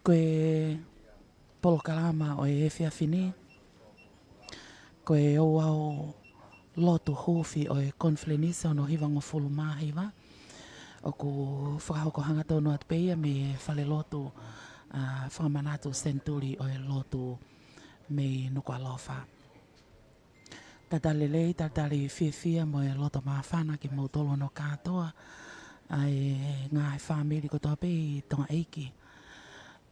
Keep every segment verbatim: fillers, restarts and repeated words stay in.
Ko e polokalama ʻo e efiafi ni, ko e ouau lotu huufi ʻo e konifelenisi hono hivangofulu mā hiva, ʻoku fakahoko hangatonu atu pē ia mei he falelotu, ʻa, fakamanatu Senituli ʻo e lotu mei Nukuʻalofa. Talitali lelei, talitali fiefia mo e loto māfana kimoutolu hono kātoa, ʻa e ngaahi fāmili kotoa pē ʻi Tonga ʻeiki.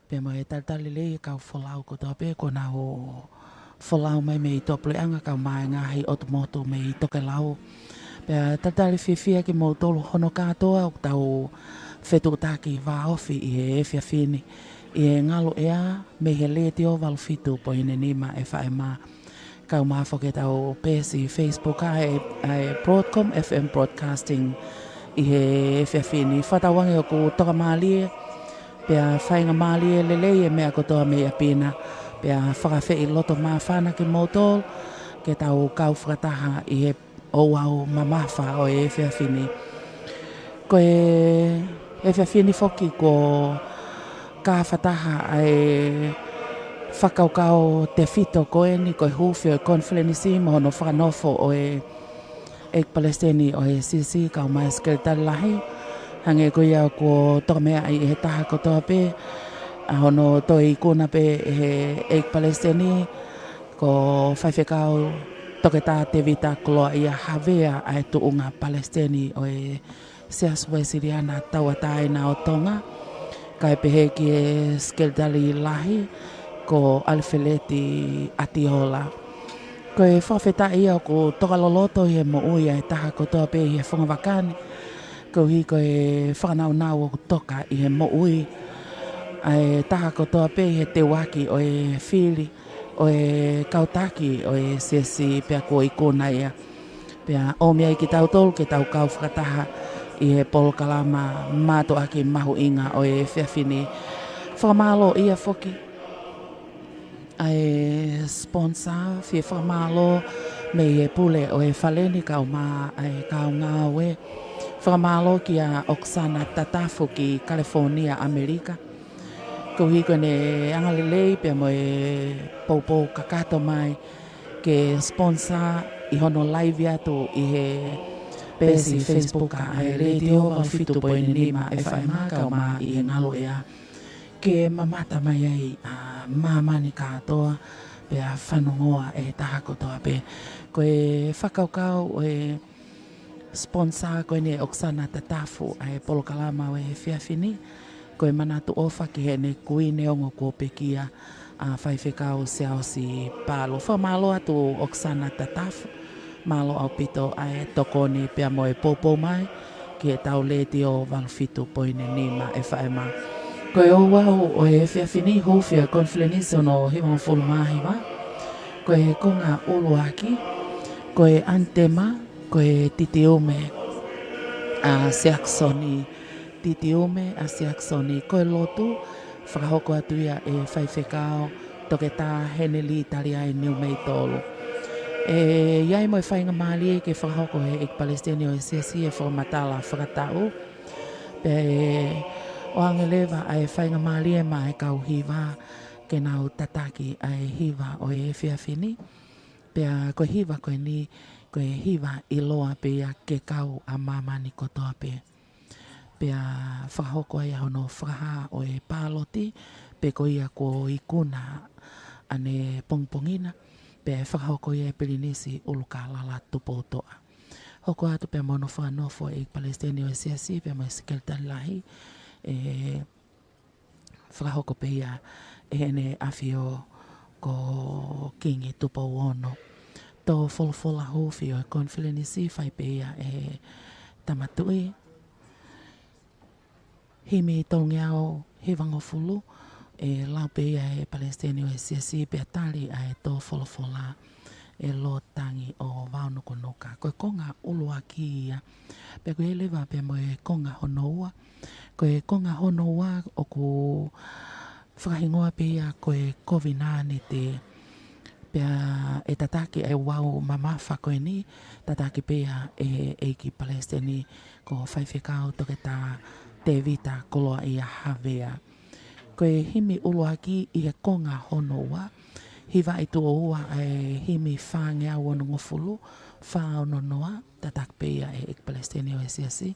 Pea mo e talitali lelei e kau folau kotoa pē kuo nau folau mai mei tuʻapuleʻanga kae ʻumaʻā e ngaahi ʻotu motu mei tokelau. Pea talitali fiefia kimoutolu hono kātoa ʻoku tau fetuʻutaki vāofi ʻi he efiafi ni ʻi he ngaluʻea mei he Letiō valu fitu poini nima FM, kae ʻumaʻā foki ʻetau peesi Facebook ʻa e, ʻa e Broadcom FM Broadcasting ʻi he efiafi ni. Fakatauange ʻoku tokamālie pea faingamālie lelei e meʻa kotoa mei ʻapi na. Pea fakaafeʻi loto māfana kimoutolu ke tau kau fakataha ʻi he ouau mamafa ʻo e efiafi ni. Ko e efiafi ni foki kuo kafataha ʻa e fakakaukau tefito ko eni, ko e huufi ʻo e konifelenisi mo hono fakanofo ʻo e ʻEiki Palesiteni ʻo e Siasi kae ʻumaʻā e Sekelitali Lahi. Hangē ko ia kuo tokamea ai ʻe he taha kotoa pē ʻa hono toe ikuna pē ʻe he ʻEiki Palesiteni, ko Faifekau Toketā Tevita Koloaʻia Havea ʻa e tuʻunga Palesiteni ʻo e Siasi Uēsiliana Tauʻatāina ʻo Tonga, kae pehē ki he Sekelitali Lahi ko ʻAlifeleti ʻAtiola. Ko e fakafetaʻi ia ʻoku toka loloto ʻi he moʻui ʻa e taha kotoa pē ʻi he funga vaka ni, koeʻuhi ko e fakanaunau ʻoku toka ʻi he moʻui ʻa e taha kotoa pē ʻi he teuaki ʻo e fili ʻo e kau taki ʻo e Siasi pea kuo ikuna ia. Pea ʻomi ai kitautolu ke tau kau fakataha ʻi he polokalama mātuʻaki mahuʻinga ʻo e efiafi ni. Fakamālōʻia foki ʻa e sponsor, fie fakamālō mei he pule ʻo e fale ni kae ʻumaʻā ʻa e kau ngāue. Fakamālō kia ʻOksana Tatafu ki California, ʻAmelika, koeʻuhi ko ʻene angalelei pea mo e poupou kakato mai ke sponsor ʻi hono live atu ʻi he peesi Facebook ʻa e Letiō valu fitu poini nima FM kae ʻumaʻā ʻi he ngaluʻea, ke mamata mai ai ʻa māmani kātoa pea fanongoa ʻe he taha kotoa pē. Ko e fakakaukau ʻo e sponsor ko eni ʻa ʻOksana Tatafu ʻa e polokalama ʻo e efiafi ni, ko e manatu ʻofa ki heʻene kui neongo kuo pekia ʻa Faifekau Siaosi Palu. Fakamālō atu ʻOksana Tatafu, mālō ʻaupito ʻa e tokoni pea mo e poupou mai ki heʻetau Letiō valu fitu poini nima FM. Ko e ouau ʻo e efiafi ni, huufi ʻa e konifelenisi hono hivangofulu mā hiva, ko e konga ʻuluaki, ko e ʻanitema, ko e Titiume ʻa Siakisoni. Titiume ʻa Siakisoni, ko e lotu fakahoko atu ia ʻe Faifekau Toketā Heneli Taliai Niumeitolu. ʻE ʻi ai mo e faingamālie ke fakahoko ʻe he ʻEiki Palesiteni ʻo e Siasi e fakamatala fakataʻu. Pea ʻe ʻoange leva ʻa e faingamālie maʻa e kau hiva ke nau tataki ʻa e hiva ʻo e efiafi ni. Pea ko e hiva ko eni, ko e hiva ʻiloa pē ia ke kau ʻa māmani kotoa pē. Pea fakahoko ai ʻa hono fakahā ʻo e pāloti, pe ko ia kuo ikuna ʻanepongipongi na, pea ʻe fakahoko ia ʻe Pilinisi ʻUlukālala Tupoutoʻa. Hoko atu pea mo hono fakanofo ʻa e ʻEiki Palesiteni ʻo e Siasi, pea mo e Sekelitali Lahi, ʻe fakahoko pē ia ʻe Heʻene ʻAfio ko Kingi Tupou Ono. Tō folofola huufi ʻo e konifelenisi fai pē ia ʻe he Tama Tuʻi. Himi tolungeau hivangofulu, ʻe lau pē ia ʻe he Palesiteni ʻo e Siasi pea tali ʻa e tō folofola ʻe Lord Tangi ʻo Vaunukunuka. Ko e konga ʻuluaki ia. Pea ko ia leva pea mo e konga hono ua. Ko e konga hono ua ʻoku fakahingoa pē ia ko e Kovinānite. Pea ʻe tataki ʻa e ouau mamafa ko eni, tataki pē ia ʻe he ʻEiki Palesiteni ko Faifekau Toketā Tevita Koloaʻia Havea. Ko e himi ʻuluaki ʻi he konga hono ua, hivaʻi tuʻo ua ʻa e himi fāngeau onongofulu, fā ono noa, tataki pē ia ʻe he ʻEiki Palesiteni ʻo e Siasi.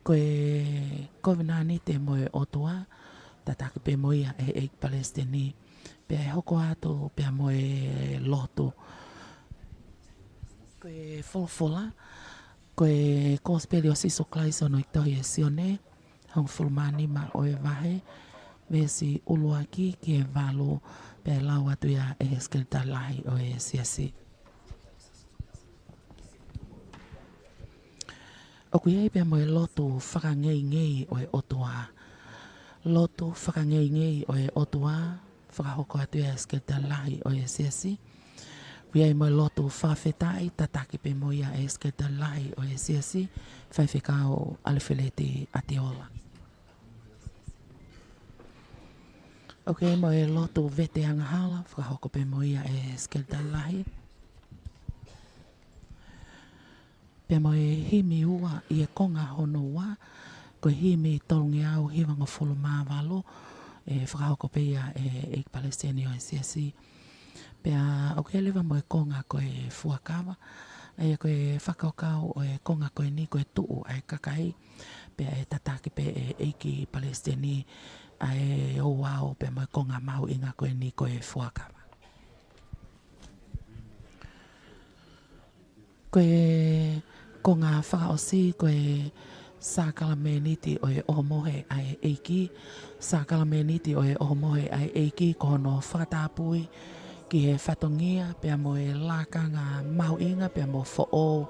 Ko e Kovinānite mo e ʻOtua, tataki pē mo ia ʻe he ʻEiki Palesiteni. Pea ʻe hoko atu pea mo e lotu. Ko e folofola, ko e Kosipeli ʻo Sīsū Kalaisi ʻi he tohi ʻe Sione, hongofulu mā nima ʻo e vahe, veesi ʻuluaki ki he valu, pea lau atu ia ʻe he Sekelitali Lahi ʻo e Siasi. ʻOku ʻi ai pea mo e lotu fakangeingei ʻo e ʻOtua. Lotu fakangeingei ʻo e ʻOtua, fakahoko atu ia ʻe he Sekelitali Lahi ʻo e Siasi. ʻOku ʻi ai mo e lotu fakafetaʻi, tataki pē mo ia ʻe he Sekelitali Lahi ʻo e Siasi, Faifekau ʻAlifeleti ʻAtiola. ʻOku ʻi ai mo e lotu vete angahala, fakahoko pē mo ia ʻe he Sekelitali Lahi. Pea mo e himi ua ʻi he konga hono ua, ko e himi tolungeau hivangofulu mā valu, ʻe fakahoko pē ia ʻe he ʻEiki Palesiteni ʻo e Siasi. Pea ʻoku ʻi ai leva mo e konga ko e fuakava, ʻa ia ko e fakakaukau ʻo e konga ko eni ko e tuʻu ʻa e kakai, pea ʻe tataki pē ʻe he ʻEiki Palesiteni ʻa e ouau pea mo e konga mahuʻinga ko eni ko e fuakava. Ko e konga fakaʻosi ko e sākalameniti ʻo e ʻohomohe ʻa e ʻEiki. Sākalameniti ʻo e ʻohomohe ʻa e ʻEiki ko hono fakatapui ki he fatongia pea mo e lakanga mahuʻinga pea mo foʻou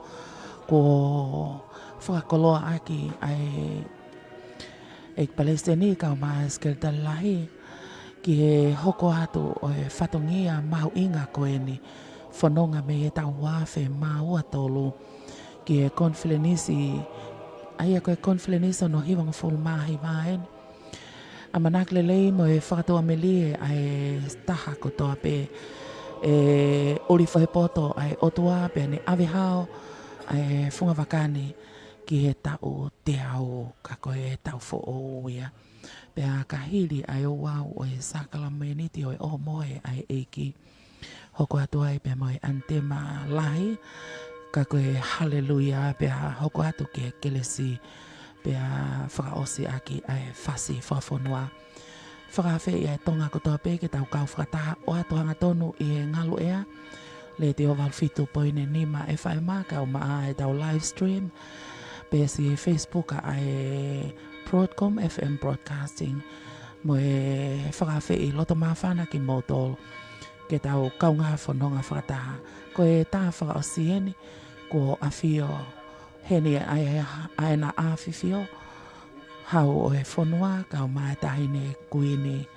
kuo fakakoloaʻaki ʻa e ʻEiki Palesiteni kae ʻumaʻā e Sekelitali Lahi ki he hoko atu ʻo e fatongia mahuʻinga ko eni, fononga mei he taʻu ua afe mā ua tolu ki he konifelenisi, ʻa ia ko e konifelenisi hono hivangofulu mā hiva eni. ʻAmanaki lelei mo e fakatuʻamelie ʻa e taha kotoa pē ʻe ʻuli fohe poto ʻa e ʻOtua pea ne ʻave hao ʻa e fungavaka ni ki he taʻu teau, ka ko e taʻu foʻou ia. Pea ka hili ʻa e ouau ʻo e sākalameniti ʻo e ʻohomohe ʻa e ʻEiki, hoko atu ai pea mo e ʻanitema lahi, ka ko e Haleluia, pea hoko atu ki he kelesi, pea fakaʻosi ʻaki ʻa e fasi fakafonua. Fakaafeʻi ʻa e Tonga kotoa pē ke tau kau fakataha ʻo ʻoatu hangatonu ʻi he ngaluʻea, Letiō valu fitu poini nima FM, kae ʻumaʻā ʻetau live stream pē siʻi Facebook ʻa e Broadcom FM Broadcasting. Mo e fakaafeʻi loto māfana kimoutolu ke tau kaungā fononga fakataha. Ko e tā fakaʻosi eni, kuo ʻafio heni ʻa e, ʻa ʻEna ʻAfifio, Hau ʻo e Fonua, kae ʻumaʻā e Taʻahine Kuini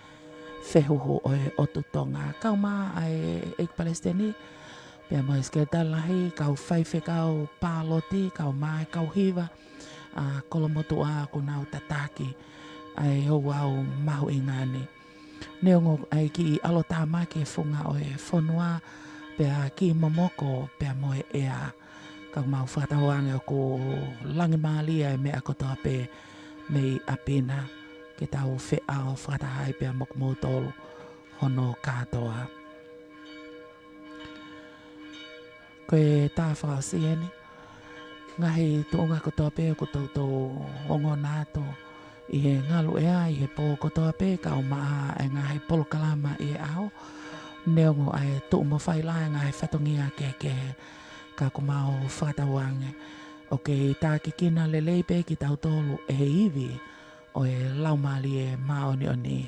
Fehuhu ʻo e ʻOtu Tonga, kae ʻumaʻā ʻa e ʻEiki Palesiteni, pea mo e Sekelitali Lahi, kau faifekau pāloti, kae ʻumaʻā e kau hiva ʻa Kolomotuʻa kuo nau tataki ʻa e ouau mahuʻinga ni. Neongo ʻa e kiʻi ʻalotāmaki e funga ʻo e fonua, pea kiʻi momoko pea mo e ʻea, ka ʻoku mau fakatauange ʻoku langi mālie e meʻa kotoa pē mei ʻapi na, ke tau feʻao fakataha ai pea mo kimoutolu hono kātoa. Ko e tā fakaʻosi eni, ngaahi tuʻunga kotoa pē ʻoku toutou ongona atu ʻi he ngaluʻea ʻi he pō kotoa pē, kae ʻumaʻā e ngaahi polokalama ʻi he ʻaho, neongo ʻa e tuʻu mo fai lā e ngaahi fatongia kehekehe, ka ʻoku mau fakatauange ʻoku kei tākiekina lelei pē kitautolu ʻe he ivi ʻo e Laumālie Māʻoniʻoni.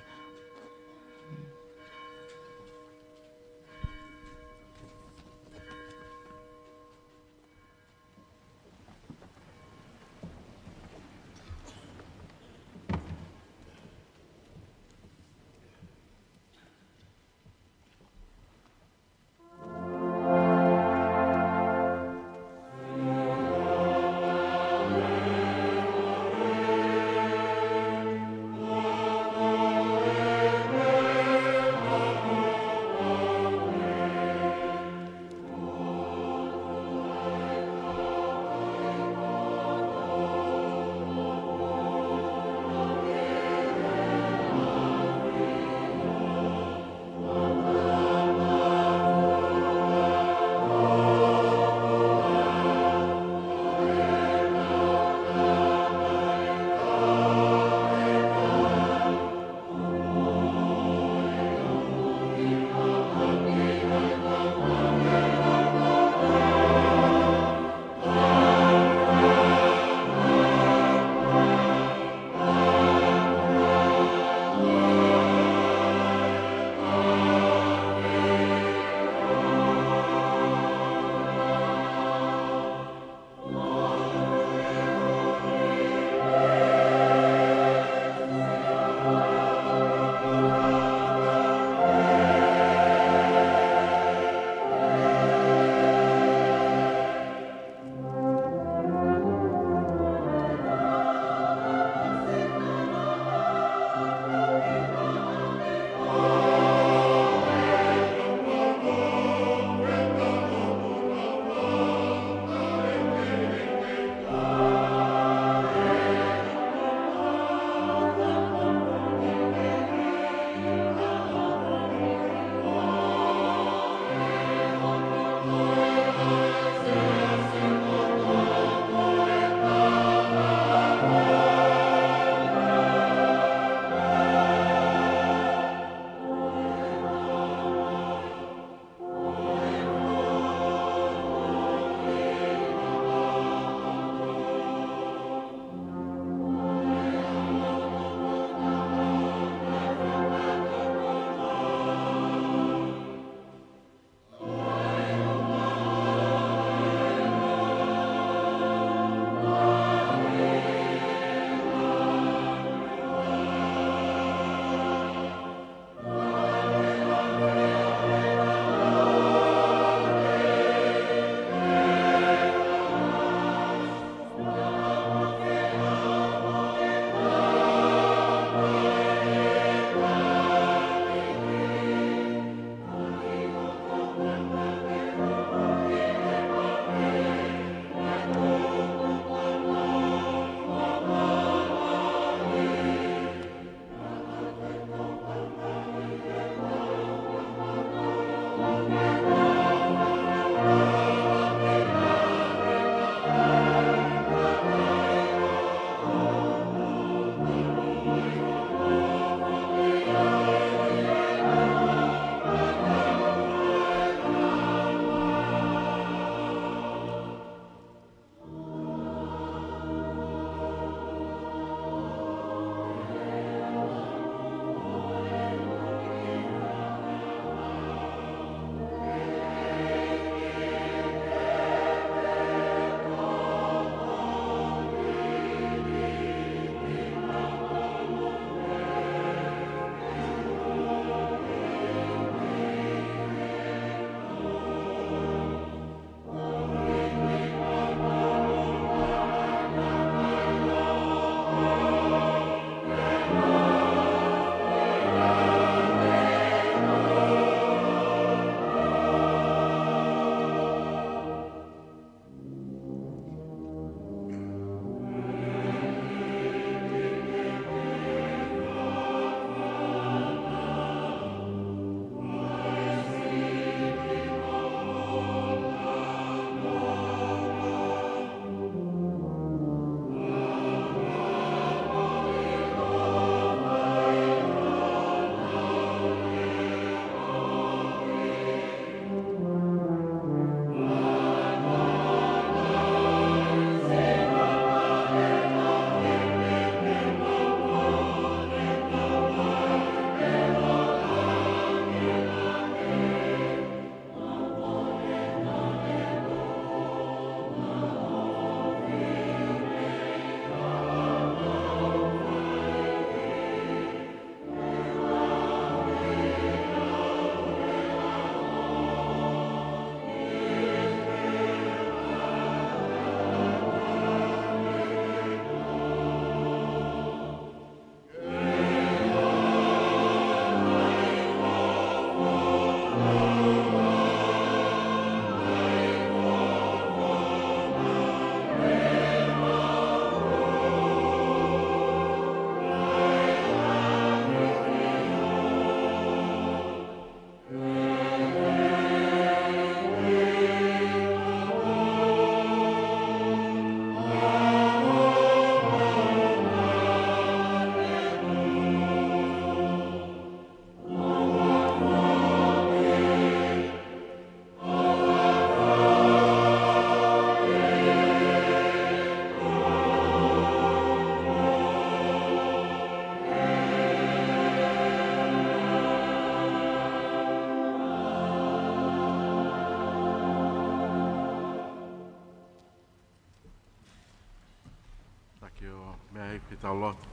ʻIo, meʻa ē ke tau lotu.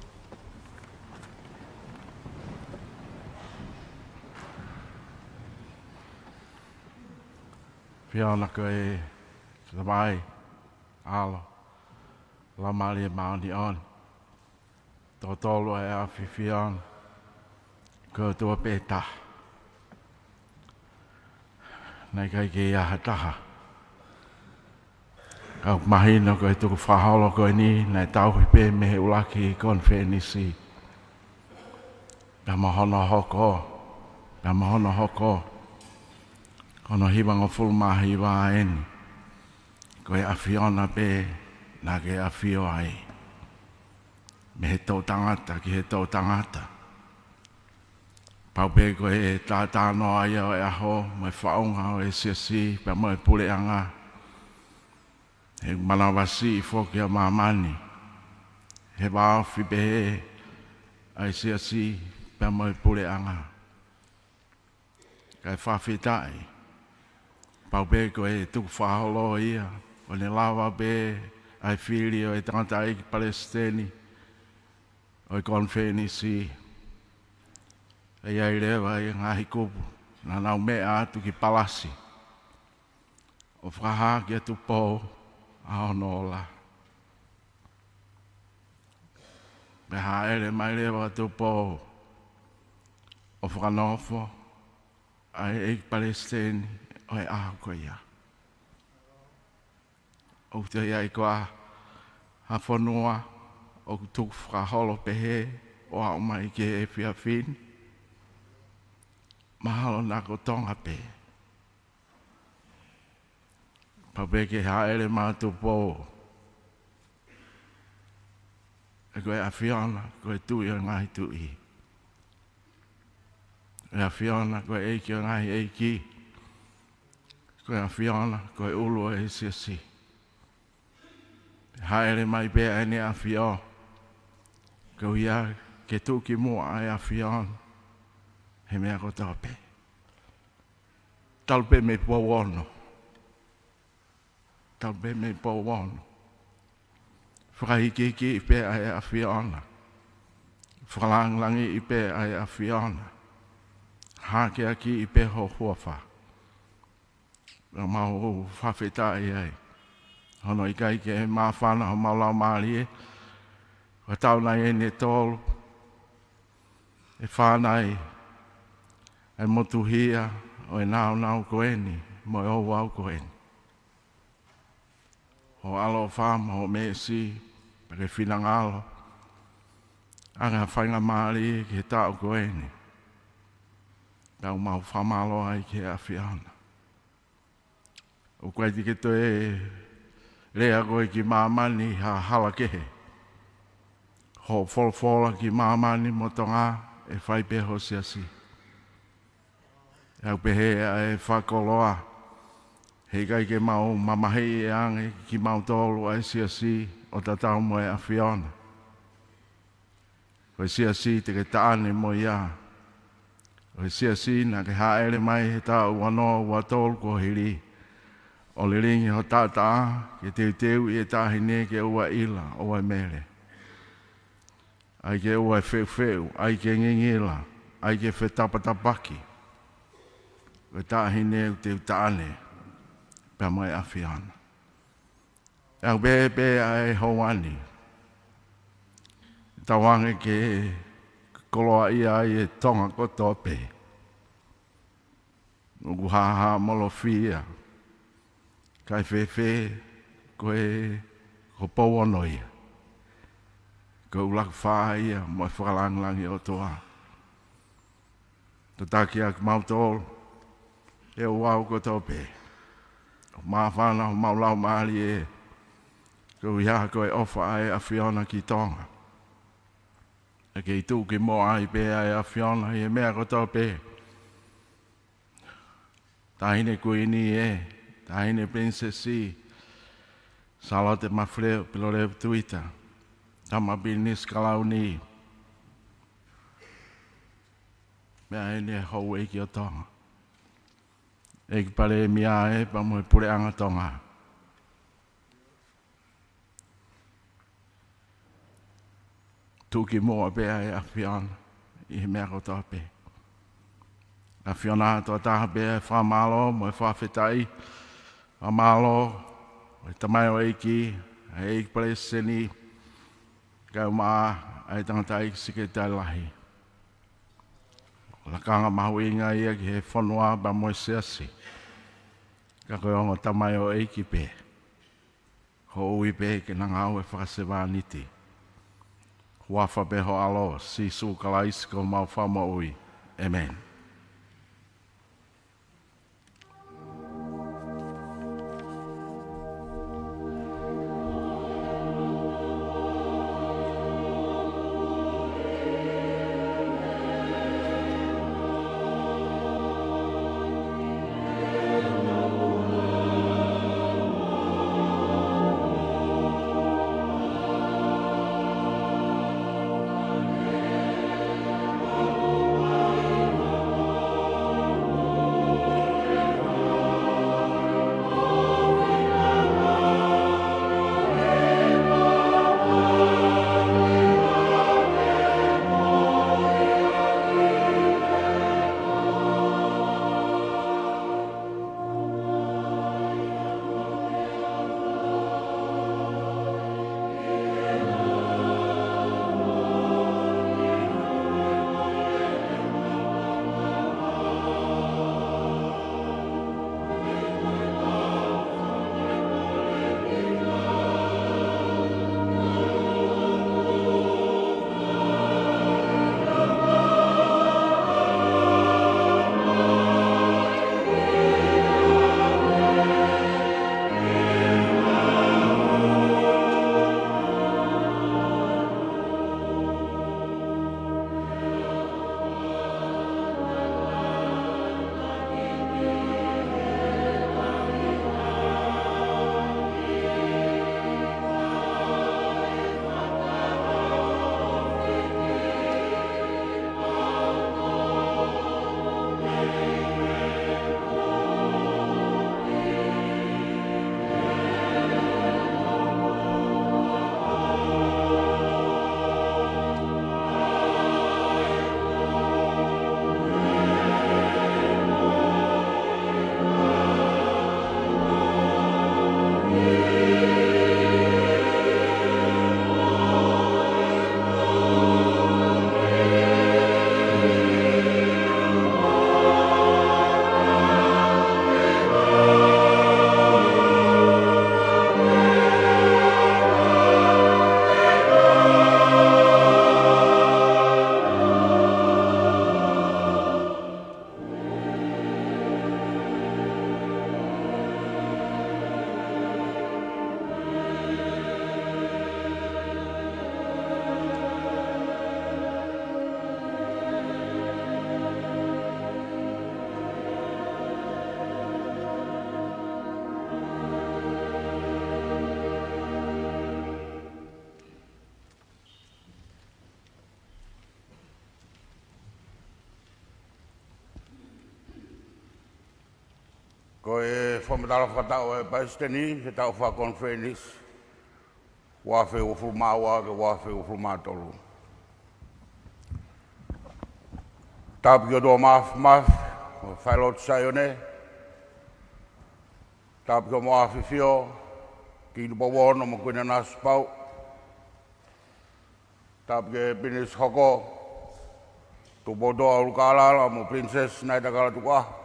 ʻAfiona ko e Tamai, ʻAlo, Laumālie Māʻoniʻoni. Totolu ʻa e ʻAfiona, ko e ʻOtua pē taha. Naʻe ʻikai ke ʻi ai ha taha. Ka ʻoku mahino ko e tukufakaholo ko eni naʻe tauhi pē mei he ʻuluaki konifelenisi. Pea mo hono hoko, pea mo hono hoko, ko hono hivangofulu mā hiva eni, ko e ʻAfiona pē naʻa ke ʻafio ai. Mei he toʻutangata ki he toʻutangata. Pau pē ko e taʻataʻa noa ia ʻo e ʻaho, mo e faʻunga ʻo e siasi, pea mo e puleʻanga. He manavasiʻi foki ʻa māmani. He vāofi pē ʻa e siasi, pea mo e puleʻanga. Kae fakafetaʻi. Pau pē ko e tukufakaholo ia, ʻo ne lava pē ʻa e fili ʻo e tangataʻeiki palesiteni ʻo e konifelenisi. ʻE ʻi ai leva ʻa e ngaahi kupu naʻa nau meʻa atu ki palasi, ʻo fakahā kia Tupou ʻa hono ola. Pea hāʻele mai leva Tupou ʻo fakanofo ʻa e ʻeiki palesiteni ʻo e ʻaho ko ia. ʻOku toe ʻi ai koā ha fonua ʻoku tukufakaholo pehē ʻo aʻu mai ki he efiafi ni? Mahalo naʻa ko Tonga pē. Pau pē ke hāʻele mai Tupou. He ko e ʻAfiona, ko e Tuʻi ʻo e ngaahi tuʻi. Ko e ʻAfiona, ko e ʻEiki ʻo e ngaahi ʻeiki. Ko e ʻAfiona, ko e ʻulu ʻo e siasi. Hāʻele mai pē ʻa ʻene ʻAfio. Ko ia ke tuʻu ki muʻa ʻa e ʻAfiona he meʻa kotoa pē. Talu pē mei Pouono. Talu pē mei Pouono. Fakahikihikiʻi pē ʻa e ʻAfiona. Fakalangilangiʻi pē ʻa e ʻAfiona. Hākeakiʻi pē ho huafa. Naʻa mau fakafetaʻi ai. Hono ʻikai ke māfana homau laumālie. Ko e taʻu nai eni ʻe tolu. ʻE fānau ʻa e motuhia ʻo e nāunau ko eni, mo e ouau ko eni. Ho ʻaloʻofa mo ho meesi, pea ke finangalo. Anga faingamālie ki he taʻu ko eni. Tau mau fakamālō ai ki he ʻAfiona. ʻOku ʻikai te ke toe lea koe ki māmani ha hala kehe. Hoʻo folofola ki māmani mo Tonga ʻe fai pē ho siasi. ʻE au pehē ʻa e fakakoloa. He ʻikai ke mau mamahiʻi ange kimautolu ʻa e siasi ʻo tatau mo e ʻAfiona. Ko e siasi te ke taʻane mo ia. Ko e siasi naʻa ke hāʻele mai he taʻu ua noa ua tolu kuo hili. ʻO lilingi ho taʻataʻa ke teuteuʻi e taʻahine ke ʻoua ʻe ʻila, ʻoua ʻe mele. ʻAi ke ʻoua ʻe feʻufeʻu, ʻai ke ngingila, ʻai ke fetapatapaki. Ko e taʻahine ʻoku te u taʻane pea mo e ʻAfiona. ʻE au pehē pē ʻa e houa ni. Tauange ke koloaʻia ai e Tonga kotoa pē. ʻOku hāhāmolofia. Kae fēfē ko e ko Pouono ia. Ko e ʻuluaki fā ia mo e fakalangilangi ʻOtua. Tataki ʻa kimautolu, ʻe ouau kotoa pē. ʻO māfana homau laumālie, ko ia ko e ʻofa ʻa e ʻAfiona ki Tonga. ʻE kei tuʻu ki muʻa ai pē ʻa e ʻAfiona ʻi he meʻa kotoa pē. Taʻahine Kuini ē, Taʻahine Pilinisesi, Sālote Mafileo Pilolevu Tuita, Tama Pilinisi Kalauni, meʻa eni e houʻeiki ʻo Tonga. ʻEiki Palēmia ē, pea mo e Puleʻanga Tonga. Tuʻu ki muʻa pē ʻa e ʻAfiona ʻi he meʻa kotoa pē. ʻAfiona, tokotaha pē ʻa e fakamālō mo e fakafetaʻi. Fakamālō ʻa e tamaioʻeiki, ʻa e ʻEiki Palesiteni, kae ʻumaʻā ʻa e tangataʻeiki sekelitali lahi. Lakanga mahuʻinga ia ki he fonua pea mo e siasi. Ka ko e ongo tamaioʻeiki pē. Ko e ui pē ke na ngāue fakasevāniti. Huafa pē ho ʻAlo, Sīsū Kalaisi ko homau Fakamoʻui. ʻĒmeni. Ko e fakamatala fakataʻu ʻa e Palesiteni, he taʻu fakakonifelenisi, ua afe uofulu mā ua ki he ua afe uofulu mā tolu. Tapu ki he ʻOtua Māfimafi, mo e Falelotu Saione. Tapu ki hoʻomou ʻAfifio, Kingi Tupou Ono mo Kuini Nanasipauʻu. Tapu ki he Pilinisi hoko, Tupoutoʻa ʻUlukalala mo Pilinisesi Naita Kalatuʻaho.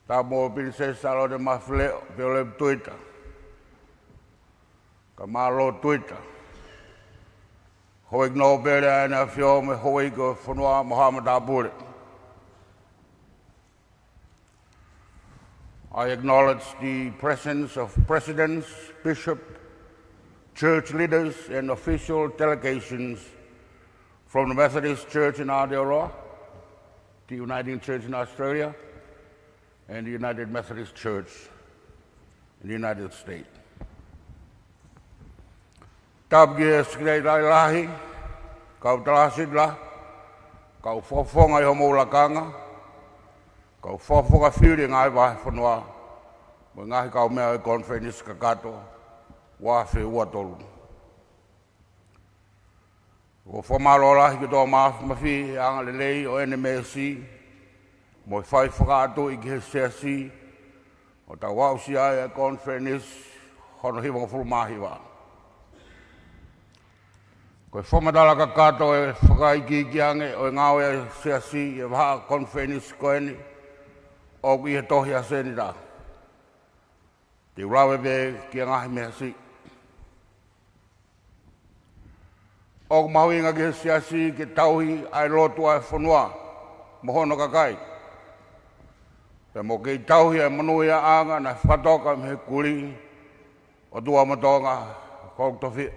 Tapu mo Pilinisesi ʻAlone Mafileʻo Piololevu Tuita, kae ʻumaʻā Lord Tuita. Houʻeiki Nōpele ʻa ʻEne ʻAfio mo e houʻeiki ʻo e fonua mo haʻa matāpule. I acknowledge the presence of presidents, bishop, church leaders, and official delegations from the Methodist Church in Aotearoa, the Uniting Church in Australia, and the United Methodist Church in the United States. Tapu ki he Sekelitali Lahi, kau tala sila, kau fakafofonga ʻi hoʻomou lakanga, kau fakafofonga fili ngaahi vahefonua, mo e ngaahi kaumeʻa ʻo e konifelenisi kakato, ua afe ua tolu. ʻOku ou fakamālō lahi ki he ʻOtua Māfimafi he angalelei ʻo ʻene mēsi mo e fai fakaʻatuʻi ki he Siasi ʻo tau aʻusia ai e konifelenisi hono hivangofulu mā hiva. Ko e fakamatala kakato e fakaikiiki ange ʻo e ngāue ʻa e Siasi ʻi he vahaʻa konifelenisi ko eni ʻoku ʻi he tohi ʻa Senita. Te u lave pē ki he ngaahi meʻa siʻi. ʻOku mahuʻinga ki he Siasi ke tauhi ʻa e lotu ʻa e fonua mo hono kakai, pea mo kei tauhi ʻa e monūʻiaʻanga naʻe fakatoka mei he kulī ʻo Tua mo Tonga, ko hoku tofiʻa.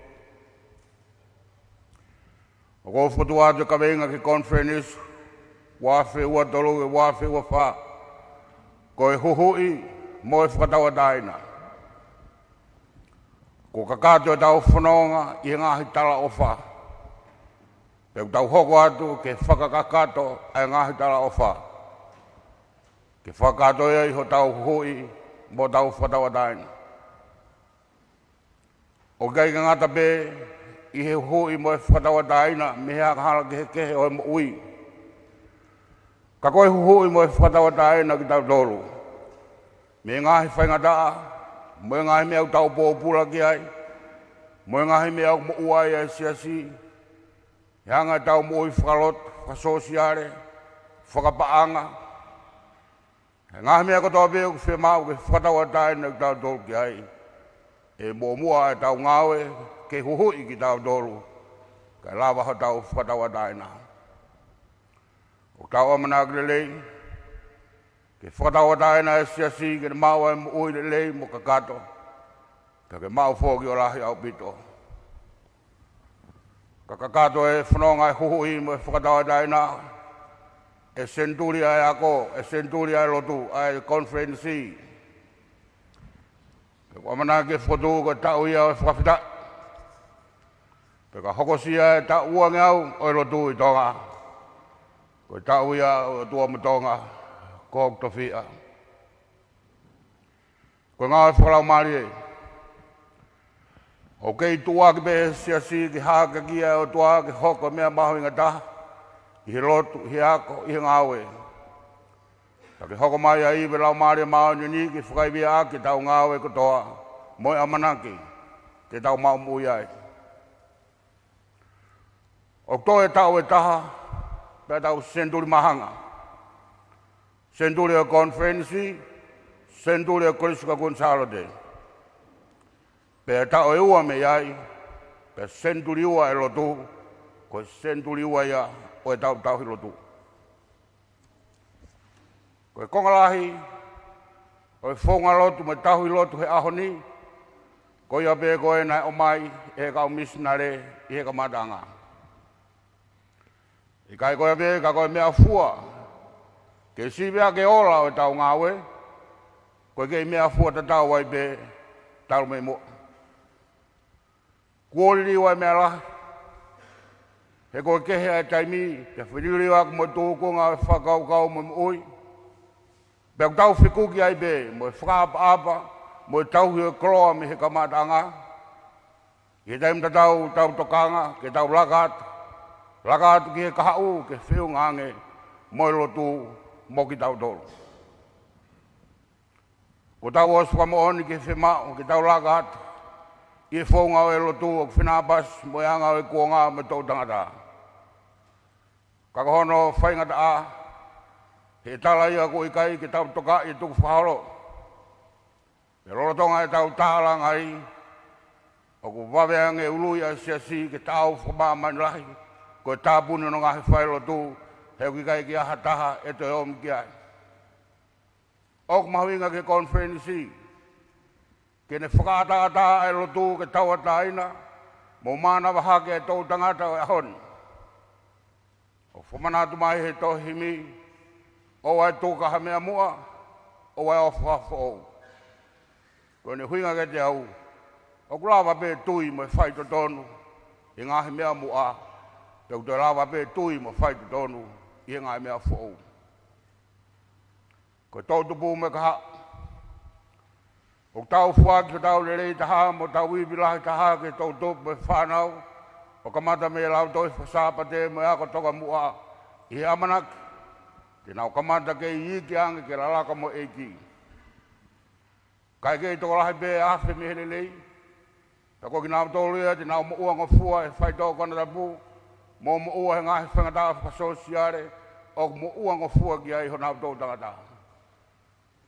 ʻOku ou fokotuʻu atu e kaveinga ki he konifelenisi ua afe ua tolu ki he ua afe ua fā, ko e huhuʻi mo e fakatauʻatāina. Kuo kakato ʻetau fononga ʻi he ngaahi talaʻofa, pea ʻoku tau hoko atu ke fakakakato ʻa e ngaahi talaʻofa, ke fakakakato ia ʻi hotau huhuʻi mo hotau fakatauʻatāina. ʻOku ʻikai ke ngata pē ʻi he huhuʻi mo e fakatauʻatāina mei he angahala kehekehe ʻo e moʻui, ka ko e huhuʻi mo e fakatauʻatāina kitautolu mei he ngaahi faingataʻa mo e ngaahi meʻa ʻoku tau pōpula ki ai, mo e ngaahi meʻa ʻoku moʻua ai ʻa e Siasi, he anga ʻetau moʻui fakalotu, fakasōsiale, fakapaʻanga, he ngaahi meʻa kotoa pē ʻoku fiemaʻu ke fakatauʻatāina kitautolu ki ai, ʻe muʻomuʻa ʻetau ngāue ke huhuʻi kitautolu kae lava hotau fakatauʻatāina. ʻOku tau ʻamanaki lelei ke fakatauʻatāina e Siasi ke ne maʻu ʻa e moʻui lelei mo kakato, pea ke maʻu foki ʻo lahi ʻaupito. Ka kakato e fononga e huhuʻi mo e fakatauʻatāina ʻe he senituli ʻa e ako, ʻe he senituli ʻa e lotu, ʻa e konifelenisi. Pea ʻoku ʻamanaki ke fokotuʻu ko e taʻu ia ʻo e fakafetaʻi, pea ka hokosia e taʻu uangeau ʻo e lotu ʻi Tonga, ko e taʻu ia ʻo Tua mo Tonga, ko hoku tofiʻa. Ko e ngāue fakalaumālie. ʻOku kei tuʻuaki pē ʻe he Siasi ke hākeakiʻi ʻa e ʻOtua ke hoko ko e meʻa mahuʻinga taha ʻi he lotu, ʻi he ako, ʻi he ngāue. Ka ke hoko mai ai pē Laumālie Māʻoniʻoni ke fakaivia ʻaki ʻetau ngāue kotoa mo e ʻamanaki te tau maʻu moʻui ai. ʻOku toe taʻu ʻe taha pea tau senituli māhanga. Senituli ʻo e konifelenisi, senituli ʻo e Kolisi ko Kuini Sālote. Pea taʻu ʻe ua mei ai, pea senituli ua e lotu, ko e senituli ua ia ʻo ʻetau tauhi lotu. Ko e konga lahi ʻo e founga lotu mo e tauhi lotu he ʻaho ni, ko ia pē ko ē naʻe ʻomai ʻe he kau misinale ʻi he kamataʻanga. ʻIkai ko ia pē, ka ko e meʻafua ke sivi ʻaki e ola ʻo ʻetau ngāue, ko e kei meʻafua tatau ai pē talu mei muʻa. Kuo liliu ʻa e meʻa lahi, he kuo kehe ʻa e taimi, pea feliliuaki mo e tūkunga ʻo e fakakaukau mo e moʻui. Pea ʻoku tau fekuki ai pē mo e fakaʻapaʻapa mo e tauhi ʻo e koloa mei he kamataʻanga. ʻI he taimi tatau, tau tokanga ke tau laka atu, laka atu ki he kahaʻu ke feʻunga ange mo e lotu mo kitautolu. Kuo tau ʻosi fakamoʻoni ke fiemaʻu ke tau laka atu ʻi he founga ʻo e lotu ʻoku fenāpasi mo e anga ʻo e kuonga mo e toʻutangata. Ka ko hono faingataʻa, he tala ia ʻoku ʻikai ke tau tokaʻi e tukufakaholo. Pea lolotonga ʻetau tālanga ai, ʻoku vave ange ului ʻa e Siasi ke taau fakamāmani lahi, ko e tāpuni hono ngaahi failotu, he ʻoku ʻikai ke ʻi ai ha taha ʻe toe omi ki ai. ʻOku mahuʻinga ki he konifelenisi ke ne fakaʻataʻatā ʻa e lotu ke tauʻatāina mo mānava hake e toʻutangata ʻo e ʻaho ni. ʻOku fakamanatu mai he tohi himi, ʻoua ʻe tuku ha meʻa muʻa, ʻoua ʻe ʻofa ha foʻou. Ko ʻene ʻuhinga kiate au, ʻoku lava pē tui mo e faitotonu ʻi he ngaahi meʻa muʻa, pea ʻoku toe lava pē tui mo e faitotonu ʻi he ngaahi meʻa foʻou. Ko e toʻutupu mo e kahaʻu. ʻOku tau foaki hotau lelei taha mo hotau ivi lahi taha ki he toʻutupu mo e fānau, ʻo kamata mei he Lautohi Faka-Sāpate mo e ako tokamuʻa ʻi he ʻamanaki te nau kamata kei iiki ange ke lalaka mo e ʻEiki. Kae kei tokolahi pē ʻe afe mei he lelei, pea ko kinautolu ia te nau moʻua ngofua he faitoʻo konatapu, mo moʻua he ngaahi faingataʻa fakasōsiale, ʻo moʻua ngofua ki ai honau toʻutangata.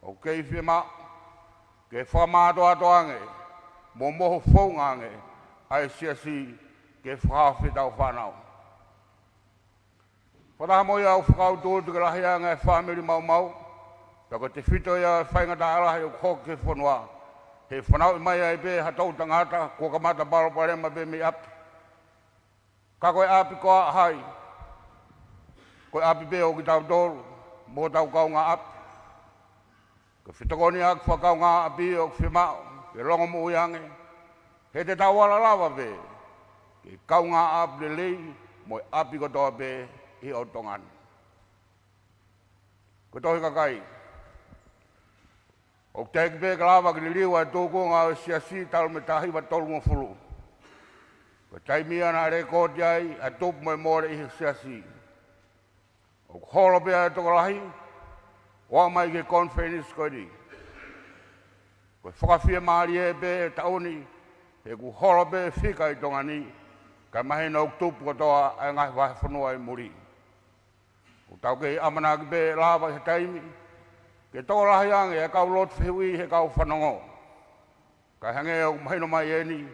ʻOku kei fiemaʻu ke fakamātoato ange mo mohu founga ange ʻa e siasi ke fakahaofi ʻetau fānau. Fakataha mo ia ʻoku fakautuutu ke lahi ange ʻa e fāmili maumau, pea ko e tefito ia ʻo e faingataʻa lahi ʻoku hoko ki he fonua, he fanauʻi mai ai pē ha toʻutangata kuo kamata palopalema pē mei ʻapi. Ka ko e ʻapi ko hai? Ko e ʻapi pē ʻo kitautolu mo hotau kaungāʻapi. Ko e fetokoniʻaki fakakaungāʻapi ʻoku fiemaʻu ke longomoʻui ange, he te tau ala lava pē ke kaungāʻapi lelei mo e ʻapi kotoa pē ʻi he ʻotu Tonga ni. Ko e tohi kakai, ʻoku teʻeki pē ke lava ke liliu ʻa e tūkunga ʻo e siasi talu mei he taha hiva tolungofulu. Ko e taimi ia naʻe lēkooti ai ʻa e tupu mo e mole ʻi he siasi. ʻOku holo pē ʻa e tokolahi ʻo aʻu mai ki he konifelenisi ko eni. Ko e fakafiemālie pē ʻo e taʻu ni, he ʻoku holo pē fika ʻi Tonga ni, kae mahino ʻoku tupu kotoa ʻa e ngaahi vahefonua ʻi muli. ʻOku tau kei ʻamanaki pē ʻe lava ʻi ha taimi ke tokolahi ange ʻa e kau lotu fehuʻi he kau fanongo. Kae hangē ʻoku mahino mai eni,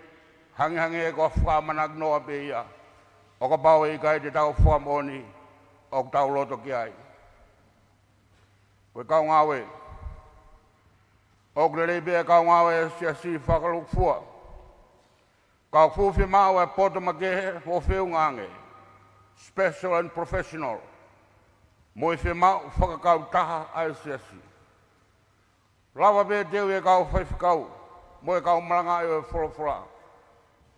hangehangē ko ha fakaʻamanaki noa pē ia, ʻo kapau ʻe ʻikai te tau fakamoʻoni ʻoku tau loto ki ai. Ko e kau ngāue, ʻoku lelei pē ʻa e kau ngāue ʻa e siasi fakalūkufua. Ka ʻoku fuʻu fiemaʻu ʻa e poto makehe ʻo feʻunga ange, special and professional, mo e fiemaʻu fakakautaha ʻa e siasi. Lava pē teuʻi ʻe he kau faifekau mo e kau malangaʻi ʻo e folofola.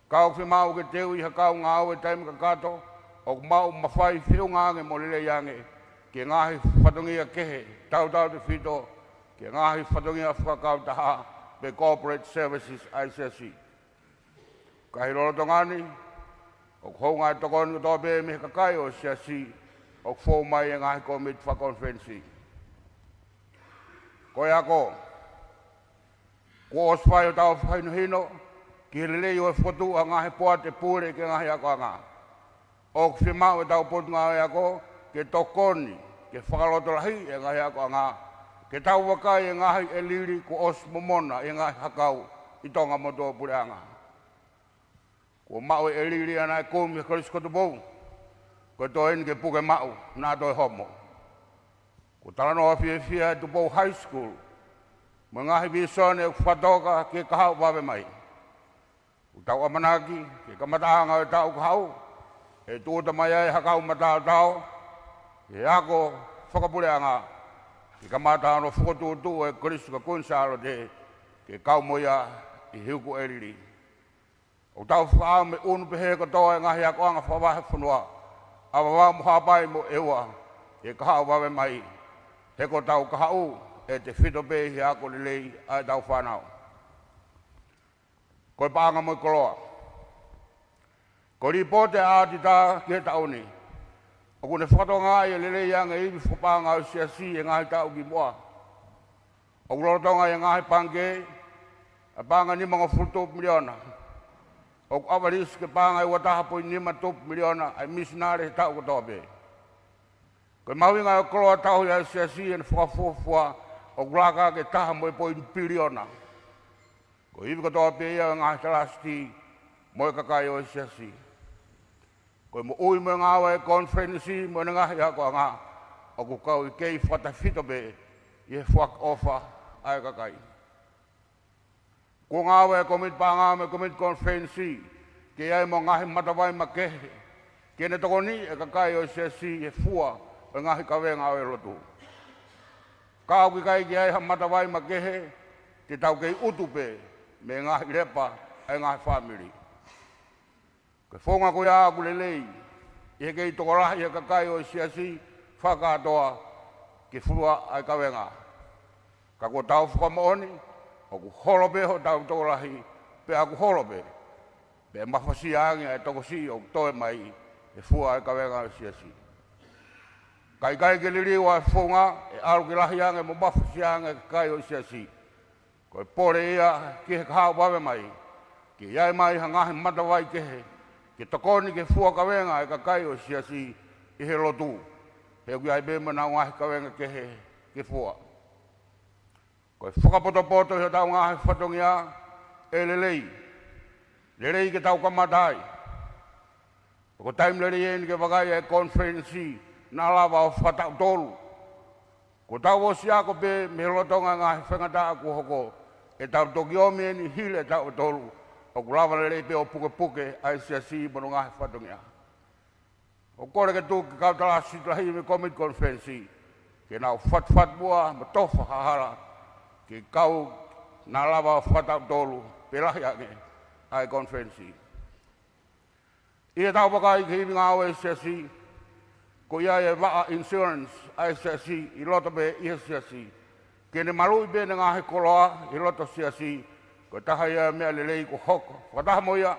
Ka ʻoku fiemaʻu ke teuʻi ha kau ngāue taimi kakato ʻoku maʻu mafai feʻunga ange mo lelei ange ki he ngaahi fatongia kehe, tautautefito ki he ngaahi fatongia fakakautaha pe corporate services ʻa e siasi. Ka ʻi he lolotonga ni, ʻoku hounga ʻa e tokoni kotoa pē mei he kakai ʻo e siasi ʻoku fou mai he ngaahi kōmiti fakakonifelenisi. Ko e ako, kuo ʻosi fai hotau fakahinohino ki he lelei ʻo e fokotuʻu ʻa e ngaahi poate pule ki he ngaahi akoʻanga. ʻOku fiemaʻu ʻetau Potungāue Ako ke tokoni ke fakalotolahiʻi e ngaahi akoʻanga, ke tau vakai e ngaahi ʻelili kuo ʻosi momona ʻi he ngaahi hakau ʻi Tonga mo tuʻapuleʻanga. Kuo maʻu e ʻelili ia naʻe kumi ʻe Kolisi ko Tupou, ko e toe eni ke puke maʻu naʻa toe homo. Kuo talanoa fiefia ʻa e Tupou High School mo e ngaahi vīsone ʻoku fakatoka ki he kahaʻu vave mai. ʻOku tau ʻamanaki ki he kamataʻanga ʻo e taʻu kahaʻu, ʻe tūʻuta mai ai ha kau mataotao he ako fakapuleʻanga, ke kamata hono fokotuʻutuʻu e Kolisi ko Kuini Sālote ke kau mo ia ʻi he uku ʻelili. ʻOku tau fakaʻamu ʻe ʻunu pehē kotoa e ngaahi akoʻanga fakavahefonua ʻa Vavaʻu mo Haʻapai mo ʻEua he kahaʻu vave mai, he ko hotau kahaʻu ʻe tefito pē ʻi he ako lelei ʻa ʻetau fānau. Ko e paʻanga mo e koloa. Ko e lipooti ʻa e ʻaotitā ki he taʻu ni, ʻoku ne fakatokangaʻi ʻe lelei ange e ivi fakapaʻanga ʻo e siasi he ngaahi taʻu kimuʻa. ʻOku lolotonga ʻi he ngaahi pangikē ʻa e paʻanga nimangofulu tupu miliona. ʻOku ʻavalisi ke paʻanga ʻe ua taha poini nima tupu miliona ʻa e misinale he taʻu kotoa pē. Ko e mahuʻinga ʻo e koloa tauhi ʻa e siasi ʻi heʻene fakafuofua ʻoku laka ki he taha mo e poini piliona. Ko e ivi kotoa pē ia ʻo e ngaahi talāsiti mo e kakai ʻo e siasi. Ko e moʻui mo e ngāue ʻa e konifelenisi mo ʻene ngaahi akoʻanga ʻoku kau ʻi he kei fakatefito pē ʻi he fakaʻofa ʻa e kakai. Kuo ngāue e kōmiti paʻanga mo e kōmiti konifelenisi ke ʻi ai mo e ngaahi matavai makehe ke ne tokoniʻi e kakai ʻo e siasi he fua ʻo e ngaahi kavenga ʻo e lotu. Ka ʻoku ʻikai ke ʻi ai ha matavai makehe, te tau kei ʻutu pē mei he ngaahi lepa ʻa e ngaahi fāmili. Ko e founga ko ia ʻoku lelei ʻi he kei tokolahi e kakai ʻo e siasi fakakātoa ke fua ʻa e kavenga. Ka kuo tau fakamoʻoni ʻoku holo pē hotau tokolahi, pea ʻoku holo pē. Pea mafasia ange ʻa e tokosiʻi ʻoku toe mai he fua ʻa e kavenga ʻo e Siasi. Ka ʻikai ke liliu ʻa e founga, ʻe ʻalu ke lahi ange mo mafasia ange ʻa e kakai ʻo e Siasi. Ko e pole ia ki he kahaʻu vave mai, ke ʻi ai mai ha ngaahi matavai kehe, ke tokoni ke fua kavenga ʻa e kakai ʻo e Siasi ʻi he lotu. He ʻoku ʻi ai pē mo ʻenau ngaahi kavenga kehe ke fua. Ko e fakapotopoto ʻi hotau ngaahi fatongia, ʻe lelei. Lelei ke tau kamata ai. Ko e taimi lelei eni ke vakai ʻa e konifelenisi naʻa lava ʻo fā taʻu tolu. Kuo tau ʻosi ako pē mei he lolotonga ngaahi faingataʻa kuo hoko, ʻe tau toki ʻomi eni hili e taʻu ʻe tolu, ʻoku lava lelei pē ʻo pukepuke ʻa e Siasi mo hono ngaahi fatongia. ʻOku kole ke tuku ki he kau tala Siasi Lahi mei he Kōmiti Konifelenisi, ke nau fatufatu muʻa mo tofa ha hala ki he kau naʻa lava ʻo fā taʻu tolu pe lahi ange ʻa e konifelenisi. ʻI heʻetau vakai ki he ivi ngāue ʻa e Siasi, ko ia e vaʻa insurance ʻa e Siasi ʻi loto pē ʻi he Siasi. Ke ne maluʻi pē ʻene ngaahi koloa ʻi loto Siasi, ko e taha ia e meʻa lelei kuo hoko. Fakataha mo ia,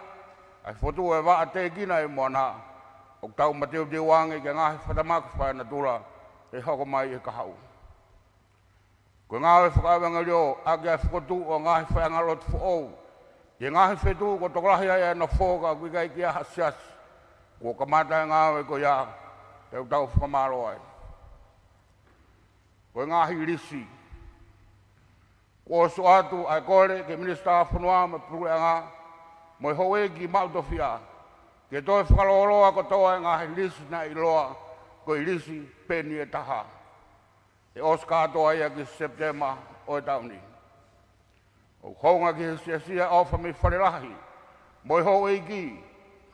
ʻa e fokotuʻu e vaʻa tēkina ʻi Moana, ʻoku tau mateuteu ange ki he ngaahi fakataha fakaenatula ʻe hoko mai he kahaʻu. Ko e ngāue fakaʻevangeliō ʻaki ʻa e fokotuʻu ʻo e ngaahi faiʻanga lotu foʻou ʻi he ngaahi feituʻu kuo tokolahi ai ʻa e nofo ka ʻoku ʻikai ke ʻi ai ha siasi. Kuo kamata e ngāue ko ia, pea ʻoku tau fakamālō ai. Ko e ngaahi lisi. Kuo ʻosi ʻoatu ʻa e kole ki he Minisitā Fonua mo e Puleʻanga mo e Houʻeiki maʻu tofiʻa, ke toe fakalōloa kotoa e ngaahi lisi naʻe ʻiloa ko e lisi peni ʻe taha. ʻE ʻosi kātoa ia ki Sepitema ʻo e taʻu ni. ʻOku hounga ki he Siasi ʻa e ʻofa mei Falelahi mo e houʻeiki,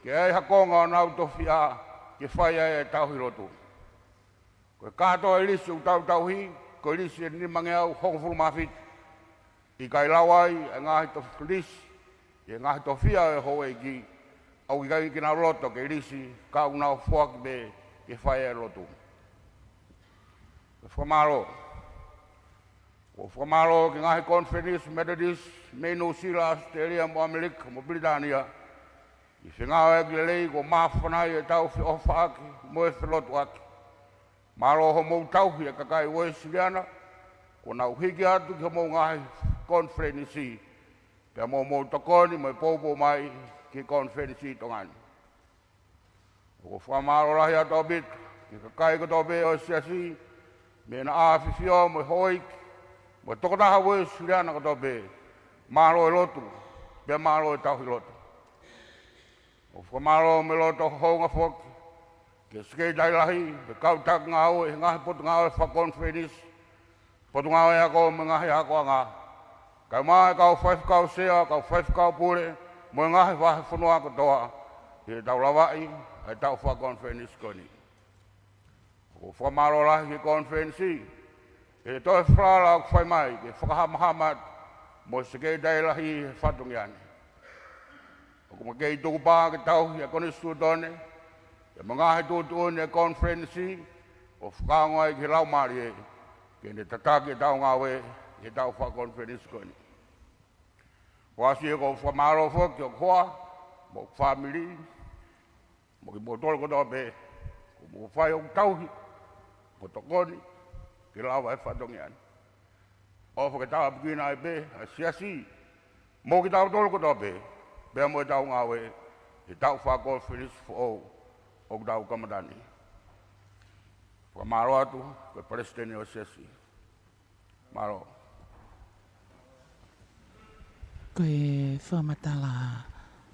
ke ʻi ai ha konga ʻo ʻenau tofiʻa ke fai ai e tauhi lotu. Ko e kātoa e lisi ʻoku tau tauhi, ko e lisi ʻe nimangeau hongofulu mā fitu. ʻIkai lau ai e ngaahi tof-, lisi, ʻi he ngaahi tofiʻa ʻo e houʻeiki, ʻoku ʻikai ke nau loto ke lisi, ka ʻoku nau foaki pē ke fai e lotu. Ko e fakamālō. Ko e fakamālō ki he ngaahi konifelenisi Metotisi mei Nuʻusila, ʻAositelēlia mo ʻAmelika mo Pilitānia, ʻi he fengāueʻaki lelei kuo māfana ai ʻetau feʻofaʻaki mo e felotuʻaki. Mālō hoʻomou tauhi e kakai Uēsiliana kuo nau hiki atu ki hoʻomou ngaahi konifelenisi, pea mo hoʻomou tokoni mo e poupou mai ki he konifelenisi ʻi Tonga ni. ʻOku ou fakamālō lahi atu ʻaupito ki he kakai kotoa pē ʻo e Siasi, mei he ʻAfifio mo e houʻeiki mo e tokotaha Uēsiliana kotoa pē. Mālō e lotu, pea mālō e tauhi lotu. ʻOku ou fakamālō mo e loto hounga foki ki he Sekelitali Lahi, ki he kau taki ngāue he ngaahi potungāue fakakonifelenisi, potungāue ako mo e ngaahi akoʻanga, kae ʻumaʻā e kau faifekau sea, kau faifekau pule, mo e ngaahi vahefonua kotoa, ʻi heʻetau lavaʻi ʻa e taʻu fakakonifelenisi ko eni. ʻOku ou fakamālō lahi ki he konifelenisi, ʻi he toe falala ʻoku fai mai ke fakahamahama atu mo e Sekelitali Lahi he fatongia ni. ʻOku ma kei tukupā ke tauhi e Konisitūtone, pea mo e ngaahi tuʻutuʻuni e konifelenisi, ʻo fakaongo ai ki he Laumālie, ke ne tataki ʻetau ngāue ʻi he taʻu fakakonifelenisi ko eni. Kuo ʻosi, ʻoku ou fakamālō foki ki hoku hoa, mo hoku fāmili, mo kimoutolu kotoa pē, kuo mou fai hoku tauhi mo tokoni ke lava e fatongia ni. ʻOfa ke tāpuekina ai pē ʻa e Siasi mo kitautolu kotoa pē, pea mo ʻetau ngāue he taʻu fakakonifelenisi foʻou ʻoku tau kamata ni. Fakamālō atu ki he Palesiteni ʻo e Siasi. Mālō. Ko e fakamatala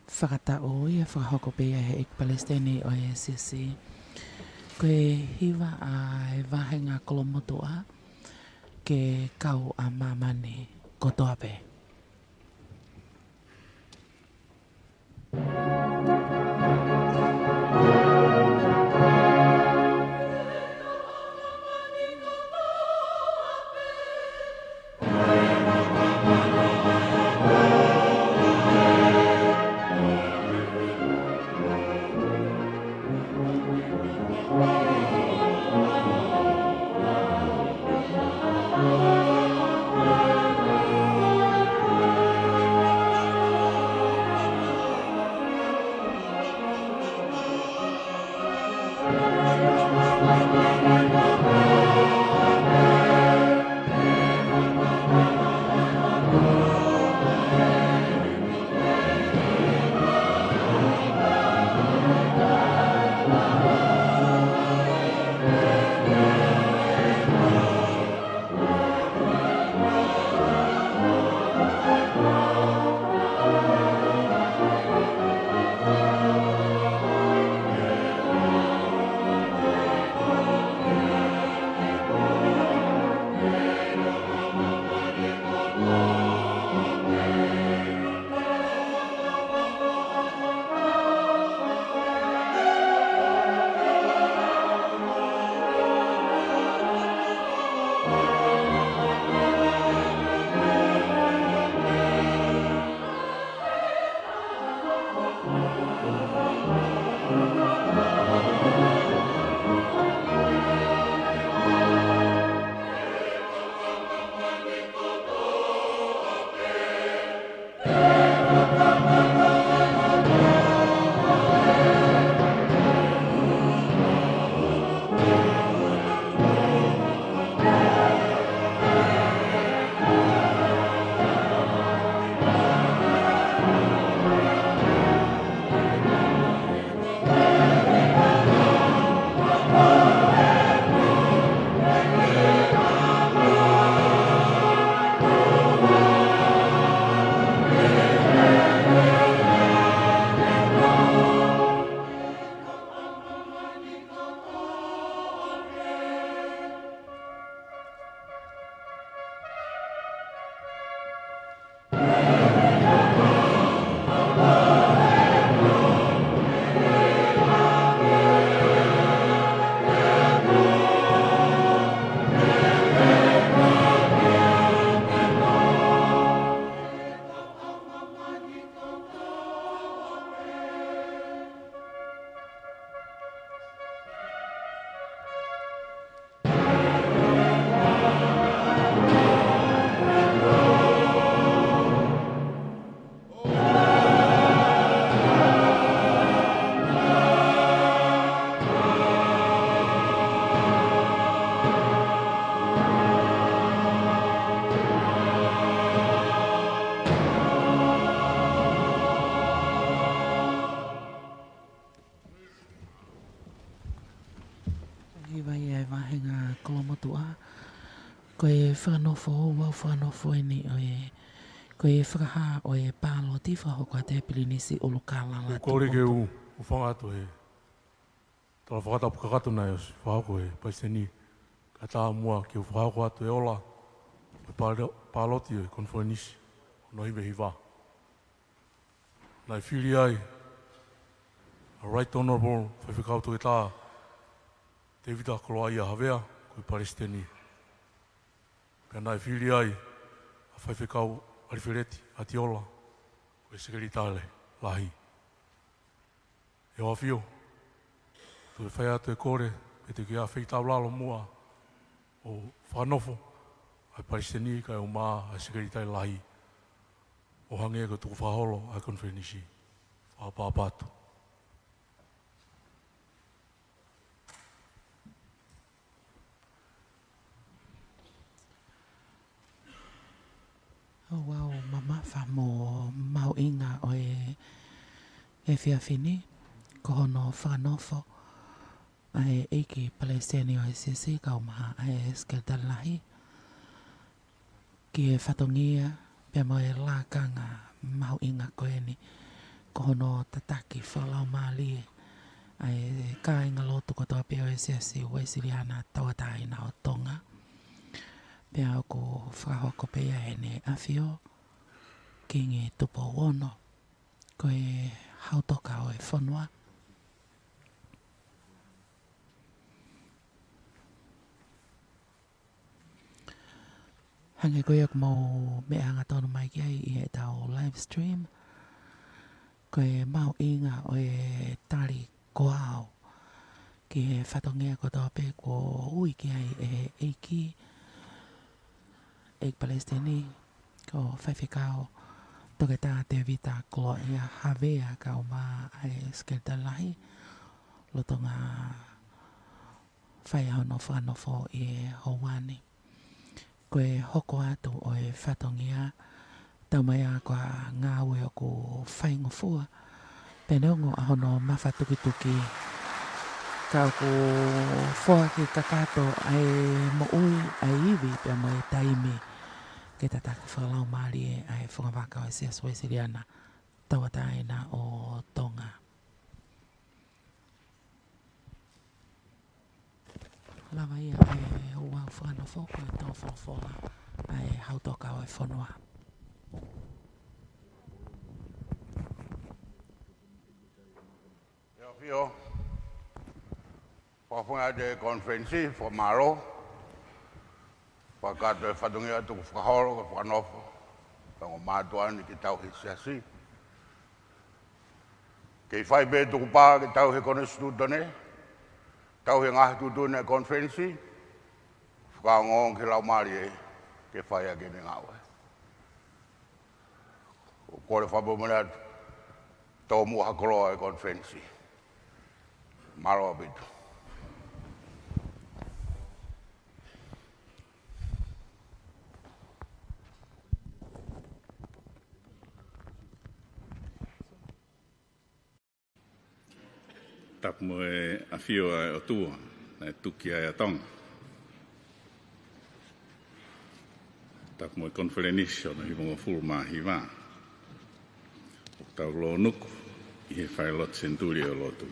fakataʻu ia fakahoko pē ia ʻe he ʻEiki Palesiteni ʻo e Siasi. Ko e hiva ʻa e vāhenga kolomotuʻa, ke kau ʻa māmani kotoa pē. Ko e fakanofo, ʻoku fakanofo eni ʻo e, ko e fakahā ʻo e pāloti fakahoko atu ʻe Pilinisi ʻUlukālala Tupotu. Kole ke u, u hūfanga atu he tala fakatapu kakato naʻe ʻosi fakahoko ʻe he Palesiteni, kae ʻatā muʻa ke u fakahoko atu e ola ʻo e pālo-, pāloti ʻo e konifelenisi hono hiva hiva. Naʻe fili ai ʻa Right Honourable Faifekau Toketā Tēvita Koloaʻia Havea ko e Palesiteni. Pea naʻe fili ai ʻa Faifekau ʻAlifeleti ʻAtiola ko e Sekelitali Lahi. ʻE ʻAfio, tuku ke fai atu e kole, pea te u kiʻi feitaulalo muʻa ʻo fakanofo ʻa e Palesiteni kae ʻumaʻā ʻa e Sekelitali Lahi, ʻo hangē ko e tukufakaholo ʻa e konifelenisi. Fakaʻapaʻapa atu. ʻOku ou mamafa mo mahuʻinga ʻo e efiafi ni, ko hono fakanofo ʻa e ʻEiki Palesiteni ʻo e Siasi kae ʻumaʻā ʻa e Sekelitali Lahi ki he fatongia pea mo e lakanga mahuʻinga ko eni, ko hono tataki fakalaumālie ʻa e kāingalotu kotoa pē ʻo e Siasi Uēsiliana Tauʻatāina ʻo Tonga. Pea ʻoku fakahoko pē ia ʻe heʻene ʻAfio Kingi Tupou Ono, ko e Hautoka ʻo e fonua. Hangē ko ia ʻoku mou meʻa hangatonu mai ki ai ʻi heʻetau live stream, ko e mahuʻinga ʻo e tali ko au ki he fatongia kotoa pē kuo ui ki ai ʻe he ʻEiki, ʻEiki Palesiteni, ko Faifekau Toketā Tēvita Koloaʻia Havea kae ʻumaʻā ʻa e Sekelitali Lahi, lolotonga fai hono fakanofo ʻi he houa ni. Ko e hoko atu ʻo e fatongia, taumaiā ko e ngāue ʻoku faingofua, pea neongo ʻa hono mafatukituki, ka ʻoku foaki kakato ʻa e moʻui, ʻa e ivi pea mo e taimi ke tataki fakalaumālie ʻa e fungavaka ʻo e Siasi Uēsiliana Tauʻatāina ʻo Tonga. Lava ia ʻe he ouau fakanofo ko e tō folofola ʻa e Hautoka ʻo e fonua. ʻE ʻAfio, fakafofonga ʻa e konifelenisi, fakamālō. Fakakakato e fatongia tukufakaholo, ko e fakanofo. Pea ongo mātuʻa ni ke tauhi e Siasi. Kei fai pē tukupā ke tauhi e Konisitūtone, tauhi e ngaahi tuʻutuʻuni ʻa e konifelenisi, fakaongoongo ki he Laumālie ke fai ʻaki ʻene ngāue. ʻOku kole fakamolemole atu, tomuʻa ha koloa e konifelenisi. Mālō ʻaupito. Tapu mo e ʻafio ʻa e ʻOtua naʻe tuki ai ʻa Tonga. Tapu mo e konifelenisi hono hivangofulu mā hiva ʻoku tau lōnuku ʻi he falelotu senituli ʻo e lotu.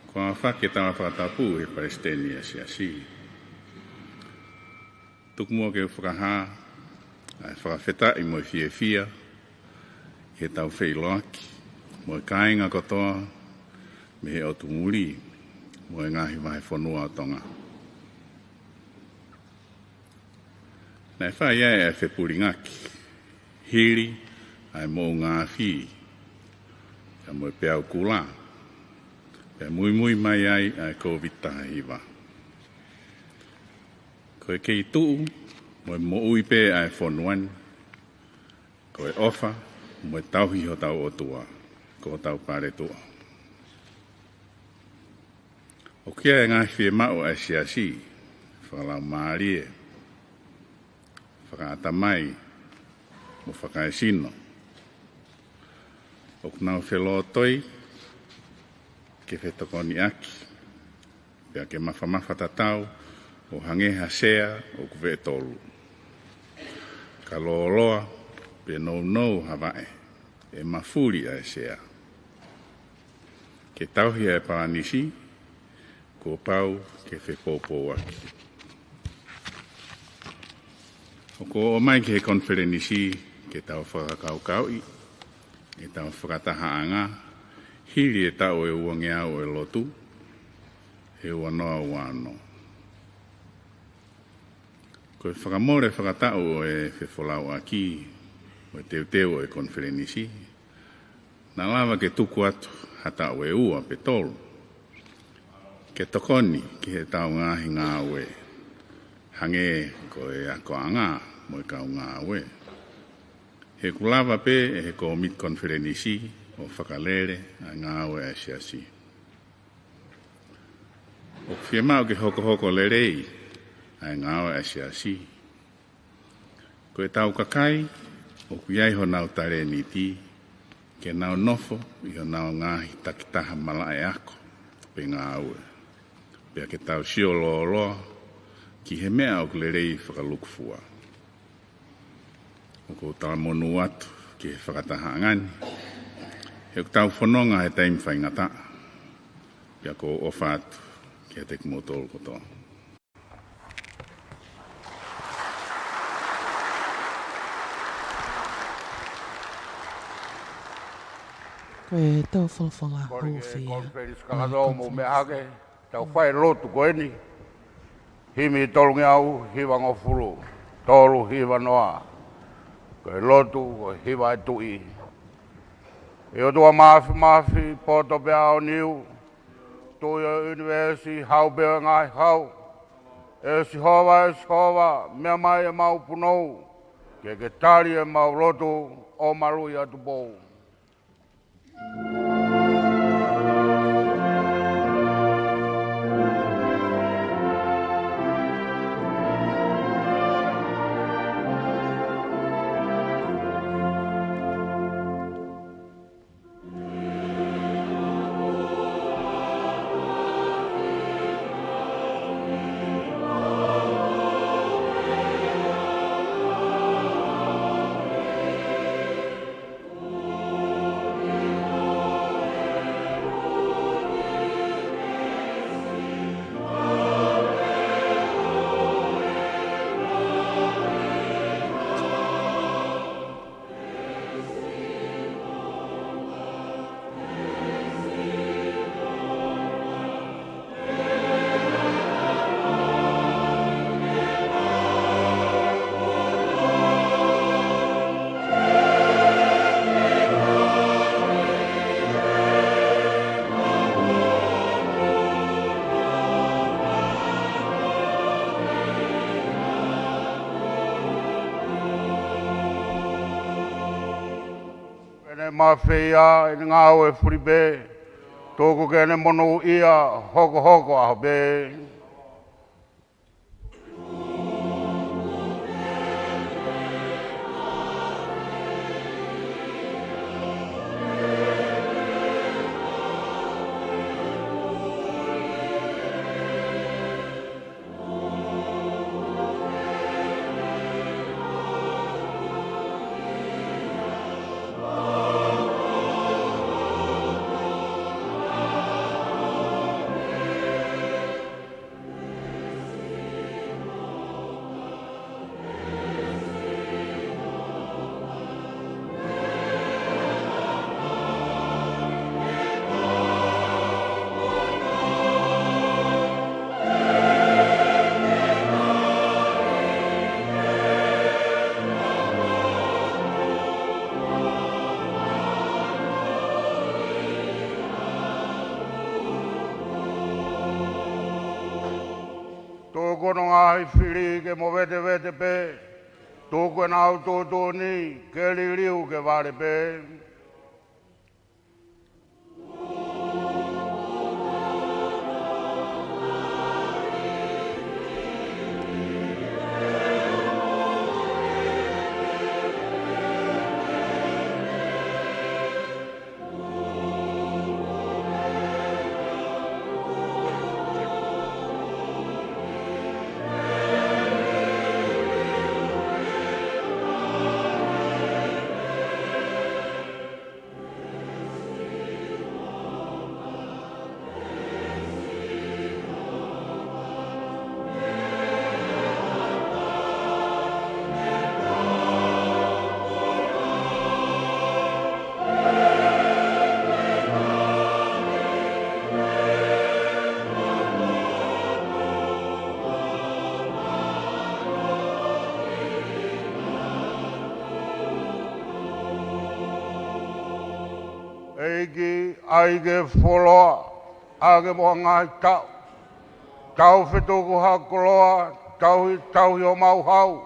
Ko e ʻaofaki e tala fakatapu ʻi he Palesiteni ʻa e Siasi. Tuku muʻa ke u fakahā ʻa e fakafetaʻi mo e fiefia ʻi heʻetau feʻiloaki mo e kāinga kotoa mei he ʻotu muli mo e ngaahi vahefonua ʻo Tonga. Naʻe fai ai ʻa e fepulingaki hili ʻa e moʻunga afi pea mo e peau kula, pea muimui mai ai ʻa e Kōviti taha hiva. Ko e kei tuʻu mo e moʻui pē ʻa e fonua ni, ko e ʻofa mo e tauhi hotau ʻOtua, ko hotau paletuʻa. ʻOku ʻi ai e ngaahi fiemaʻu ʻa e Siasi, fakalaumālie, fakaʻatamai, mo fakaesino. ʻOku nau felotoi ke fetokoniʻaki Pea ke mafamafa tatau ʻo hangē ha sea ʻoku veʻe tolu. Ka lōloa pe nounou ha vaʻe, ʻe mafuli ʻa e sea. Ke tauhi ʻa e palanisi, kuo pau ke fepoupouaki. ʻOku ou ʻomai ki he konifelenisi ke tau fakakaukauʻi ʻetau fakatahaʻanga hili e taʻu ʻe uangeau ʻo e lotu, ʻe ua noa ua ono. Ko e fakamole fakataʻu ʻo e fefolauʻaki ʻo e teuteu ʻo e konifelenisi, naʻa lava ke tuku atu ha taʻu ʻe ua pe tolu ke tokoni ki heʻetau ngaahi ngāue, hangē ko e akoʻanga mo e kau ngāue. He ʻoku lava pē ʻe he kōmiti konifelenisi ʻo fakalele ʻa e ngāue ʻa e siasi. ʻOku fiemaʻu ke hokohoko lelei ʻa e ngāue ʻa e siasi. Ko ʻetau kakai ʻoku ʻi ai honau talēniti ke nau nofo ʻi honau ngaahi takitaha malaʻe ako pe ngāue. Pea ke tau sio lōloa ki he meʻa ʻoku lelei fakalukufua. ʻOku ou talamonū atu ki he fakatahaʻanga ni, he ʻoku tau fononga he taimi faingataʻa. Pea ʻoku ou ʻofa atu kiate kimoutolu kotoa. Ko e tau folofola Kole ke hūfia. Konifelenisi kakato mou meʻa hake, tau fai lotu ko eni. Himi tolungeau hivangofulu, tolu hiva noa. Ko e lotu, ko e hiva e tuʻi. ʻE ʻOtua Māfimafi, poto pea ʻaoniu, Tuʻi ʻo e ʻunivēsi, Hau pē ʻo e ngaahi hau. ʻE Sihova, ʻe Sihova, meʻa mai ʻemau punou, ke ke tali ʻemau lotu ʻo maluʻi ʻa Tupou. ʻEne mafeia, ʻene ngāue fuli pē, tuku ke ne monūʻia, hokohoko ʻaho pē. Tuku hono ngaahi fili ke movetevete pē. Tuku ʻenau tuʻutuʻuni ke liliu ke vale pē. ʻEiki, ʻai ke fuoloa ʻa e moʻunga ʻi he taʻu. Tau fetuku ha koloa, tauhi, tauhi homau hau.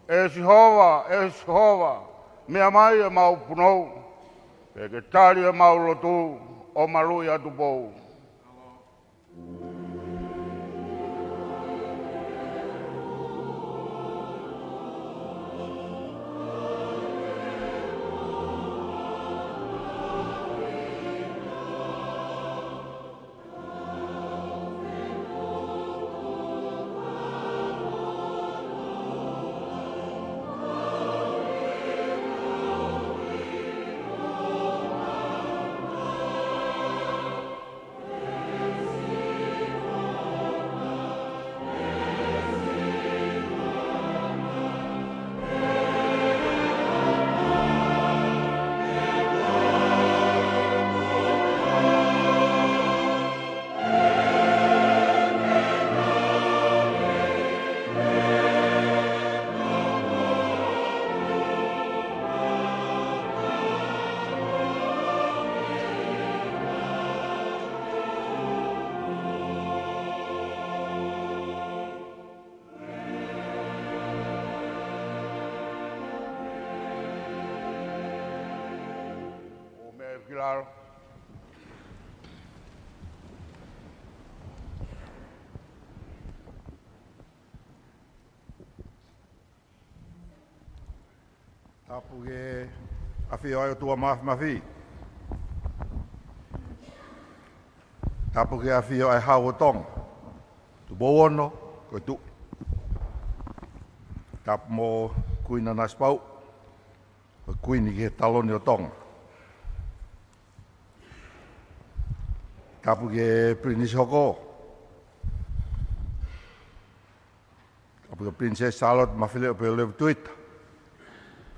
ʻE Sihova, ʻe Sihova, meʻa mai ʻemau punou, pea ke tali ʻemau lotu ʻo maluʻi ʻa Tupou. Tapu ki he ʻafio ʻa e ʻOtua Māfimafi. Tapu ki he ʻafio ʻa e Hau ʻo Tonga. Tupou Ono, ko e Tuʻi. Tapu mo Kuini Nanasipauʻu, ko e Kuini ki he taloni ʻo Tonga. Tapu ki he Pilinisi Hoko. Tapu ki he Princess Charlotte Mafileʻo Pea Levu Tuita,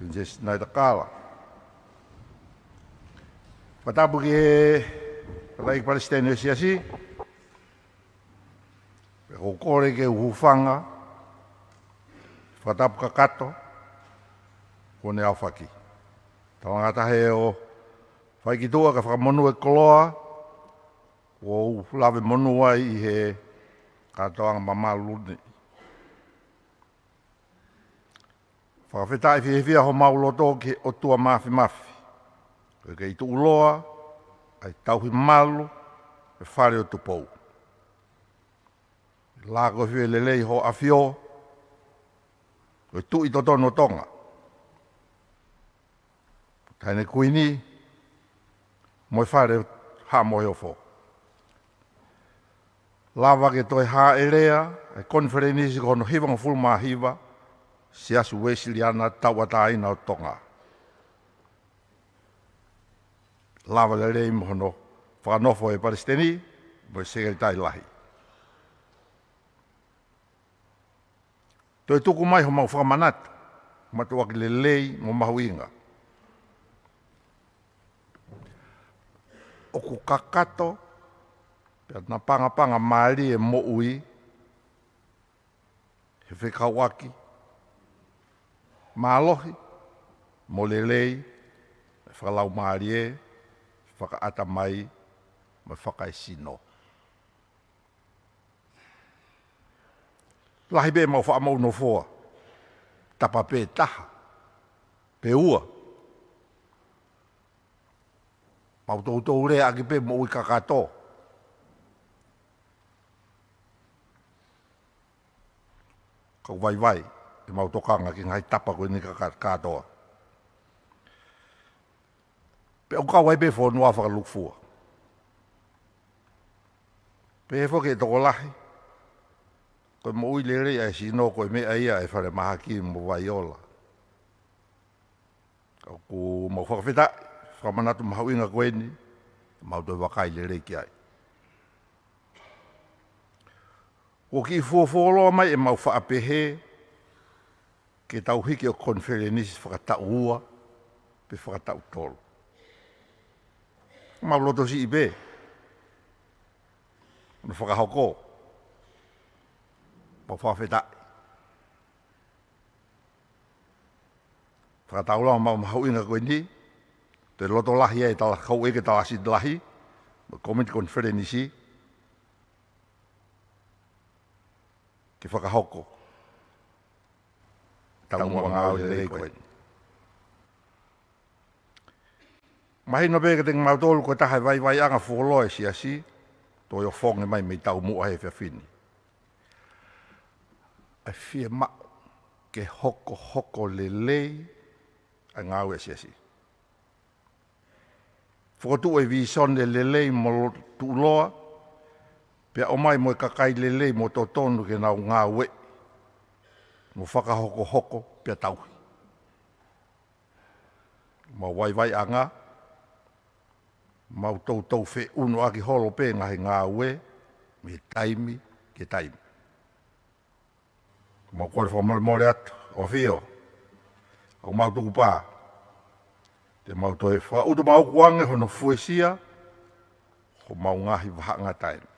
Princess Naitakala. Fakatapu ki he Palesiteni ʻo e Siasi, pea ʻoku ou kole ke u hūfanga, fakatapu kakato, kuo ne aofaki. Talangataʻa he ʻo fai ki tuʻa ka fakamonū e koloa, ʻoku ou lave monū ai ʻi he kātoanga mamalu ni. Fakafetaʻi fiefia homau loto ki he ʻOtua Māfimafi, ko e kei tuʻuloa ʻa e tauhi malu e fale ʻo Tupou. Lākofi e lelei hoʻo ʻafio, ko e Tuʻi totonu ʻo Tonga. Taʻahine Kuini, mo e Fale Haʻa Moheofo. Lava ke toe hāʻelea e konifelenisi ko hono hivangofulu mā hiva Siasi Uēsiliana Tauʻatāina ʻo Tonga. Lava lelei mo hono fakanofo e Palesiteni mo e Sekelitali Lahi. Toe tuku mai homau fakamanatu mātuʻaki lelei mo mahuʻinga. ʻOku kakato pea napangapanga mālie e moʻui he fekauʻaki mālohi mo lelei, fakalaumālie, fakaʻatamai, mo fakaesino. Lahi pē ʻemau faʻa moʻui nofoa, tapa pē taha pe ua. Mau toutou leaʻaki pē moʻui kakato. Kau vaivai ʻemau tokanga ki he ngaahi tapa ko eni kaka-, kātoa. Pea ʻoku kau ai pē fonua fakalūkufua. Pehē foki e tokolahi, ko e moʻui lelei ʻa e sino ko e meʻa ia ʻa e falemahaki mo Vaiola. ʻOku mau fakafetaʻi, fakamanatu mahuʻinga ko eni, mau toe vakai lelei ki ai. Kuo kiʻi fuofuoloa mai ʻemau faʻa pehē ke tau hiki ʻo konifelenisi fakataʻu ua pe fakataʻu tolu. Mau loto siʻi pē hono fakahoko. Mau fakafetaʻi. Fakataulama mau mahuʻinga ko eni, ʻe loto lahi ai e tala, houʻeiki Talasi Lahi, mo e Kōmiti Konifelenisi, ke fakahoko ʻetau muʻa ngāue lelei ko eni. Mahino pē kiate kimautolu ko e taha e vaivaiʻanga fuoloa e Siasi, toe ʻofonge mai mei taumuʻa he efiafi ni, ʻa e fiemaʻu ke hokohoko lelei ʻa e ngāue ʻa e Siasi. Fokotuʻu e vīsone lelei mo tuʻuloa, pea ʻomai mo e kakai lelei mo totonu ke nau ngāue, mo fakahokohoko pea tauhi. Mau vaivaiʻanga, mau toutou feʻunuʻaki holo pē ngaahi ngāue, mei he taimi ki he taimi. Mau kole fakamolemole atu, ʻOfio, ʻoku mau tukupā te mau toe fakaʻutu maʻu ange hono fuesia homau ngaahi vahaʻangataimi.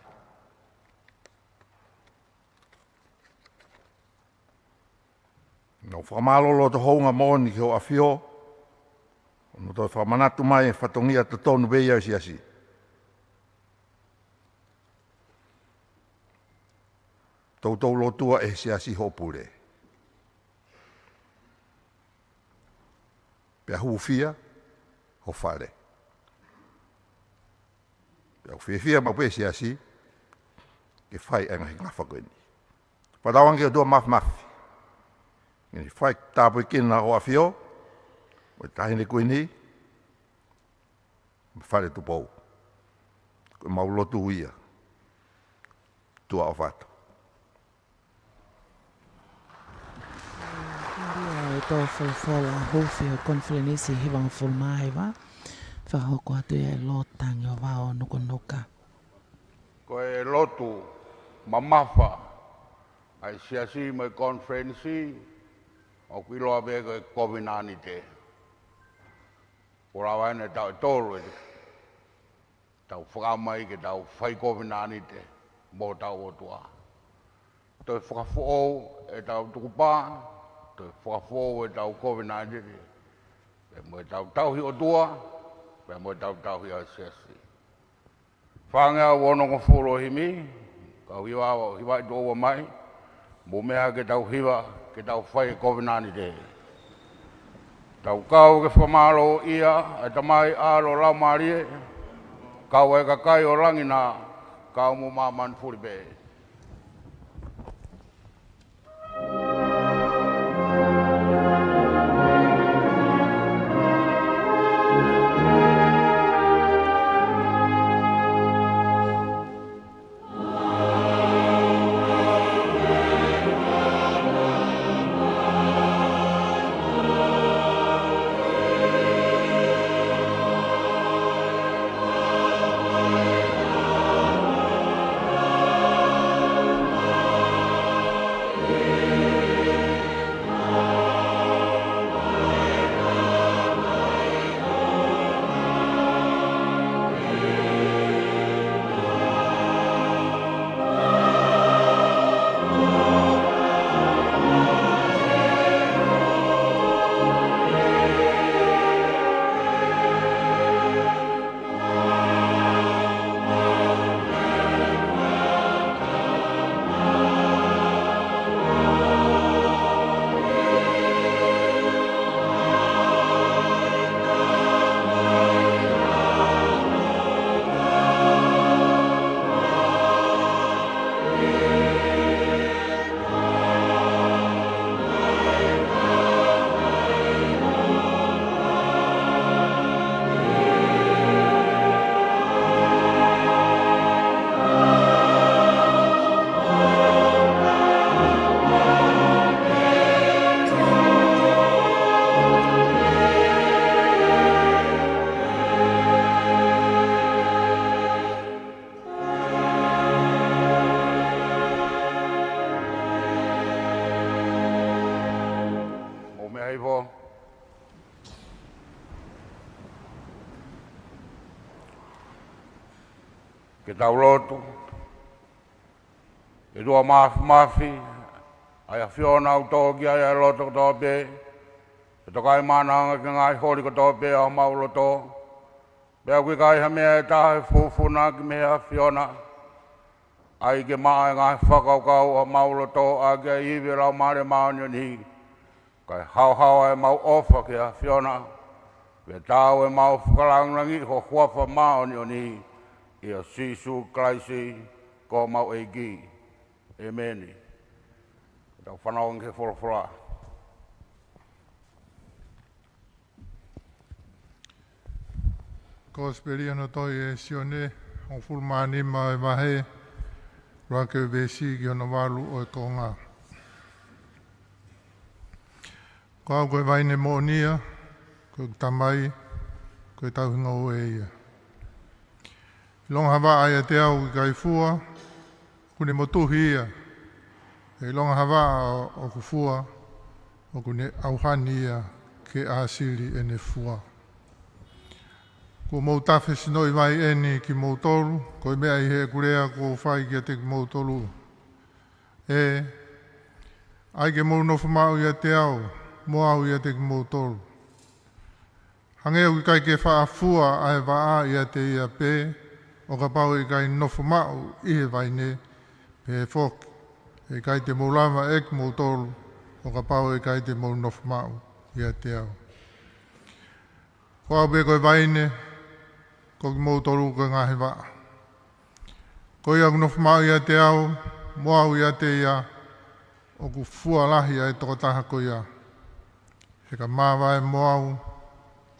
Mau fakamālō loto hounga moʻoni ki hoʻo ʻAfio, hono toe fakamanatu mai e fatongia totonu pē ia ʻo e Siasi. Toutou lotua ʻe he Siasi hoʻo pule, pea hūfia ho fale. Pea ʻoku fiefia maʻu pē e Siasi ke fai ʻa e ngaahi ngafa ko eni. Fakatauange ki he ʻOtua Māfimafi ke ne fai tāpuekina hoʻo ʻAfio mo e Taʻahine Kuini mo e Fale Tupou. Ko ʻemau lotu ia. Tuʻa ʻofa atu. Maria, ʻe tō folofola hūfia ʻo e Konifelenisi hivangofulu mā hiva, fakahoko atu ia ʻe Lord Tangiovaonukunuka. Ko e lotu mamafa ʻa e Siasi mo e Konifelenisi, ʻoku ʻiloa pē ko e kovinānite. Kuo lava ʻeni e taʻu ʻe tolu ʻetau fakaʻamu ai ke tau fai kovinānite mo hotau ʻOtua. Toe fakafoʻou ʻetau tukupā, toe fakafoʻou ʻetau kovinānite, pea mo ʻetau tauhi ʻOtua, pea mo ʻetau tauhi ʻa e Siasi. Fāngeau onongofulu ʻo e himi, kau hiva, hiva ʻi tuʻo ua mai, mou meʻa ke tau hiva, ke tau fai e kovinānite. Tau kau ke fakamālōʻia ʻa e Tamai, ʻAlo, Laumālie, kau ai e kakai ʻo langi na, kau mo māmani fuli pē. Mou meʻa hifo. Ke tau lotu. ʻE ʻOtua Māfimafi, ʻa e ʻAfiona ʻoku tō ki ai ʻa e loto kotoa pē, ʻe toka ai e mānava ki he ngaahi holi kotoa pē ʻa homau loto, Pea ʻoku ʻikai ha meʻa ʻe taha ʻe fufunuaki mei he ʻAfiona. ʻAi ke maʻa e ngaahi fakakaukau ʻo homau loto ʻaki ʻa e ivi ʻo e Laumālie Māʻoniʻoni, kae haohaoa ʻemau ʻofa ki he ʻAfiona, pea taau ʻemau fakalāngilangiʻi ho huafa māʻoniʻoni, ʻia Sīsū Kalaisi ko homau ʻEiki. ʻĒmeni. Tau fanongo ki he folofola. Kosipeli hono tohi ʻe Sione, hongofulu mā nima ʻo e vahe, ʻuluaki ʻo e veesi ki hono valu ʻo e konga. Ko au ko e vaine moʻoni ia, ko ʻeku Tamai ko e tauhi ngoue ia. ʻIlonga ha vaʻa ʻiate au ʻoku ʻikai fua, ʻoku ne motuhi ia. ʻIlonga ha vaʻa ʻoku fua, ʻoku ne ʻauhani ia ke ʻāsili ʻene fua. Kuo mou tafe sinoʻi vai ʻeni kimoutolu, ko e meʻa ʻi heʻeku lea kuo u fai kiate kimoutolu. ʻE, ʻai ke mou nofo maʻu ʻiate au, mo au ʻiate kimoutolu. Hangē ʻoku ʻikai ke faʻa fua ʻa e vaʻa ʻiate ia pē, ʻo kapau ʻe ʻikai nofo maʻu ʻi he vaine, pehē foki, ʻe ʻikai te mou lava ʻe kimoutolu, ʻo kapau ʻe ʻikai te mou nofo maʻu ʻiate au. Ko au pē ko e vaine, ko kimoutolu ko e ngaahi vaʻa. Ko ia ʻoku nofo maʻu ʻiate au, mo au ʻiate ia, ʻoku fua lahi ʻa e tokotaha ko ia. He ka māvae mo au,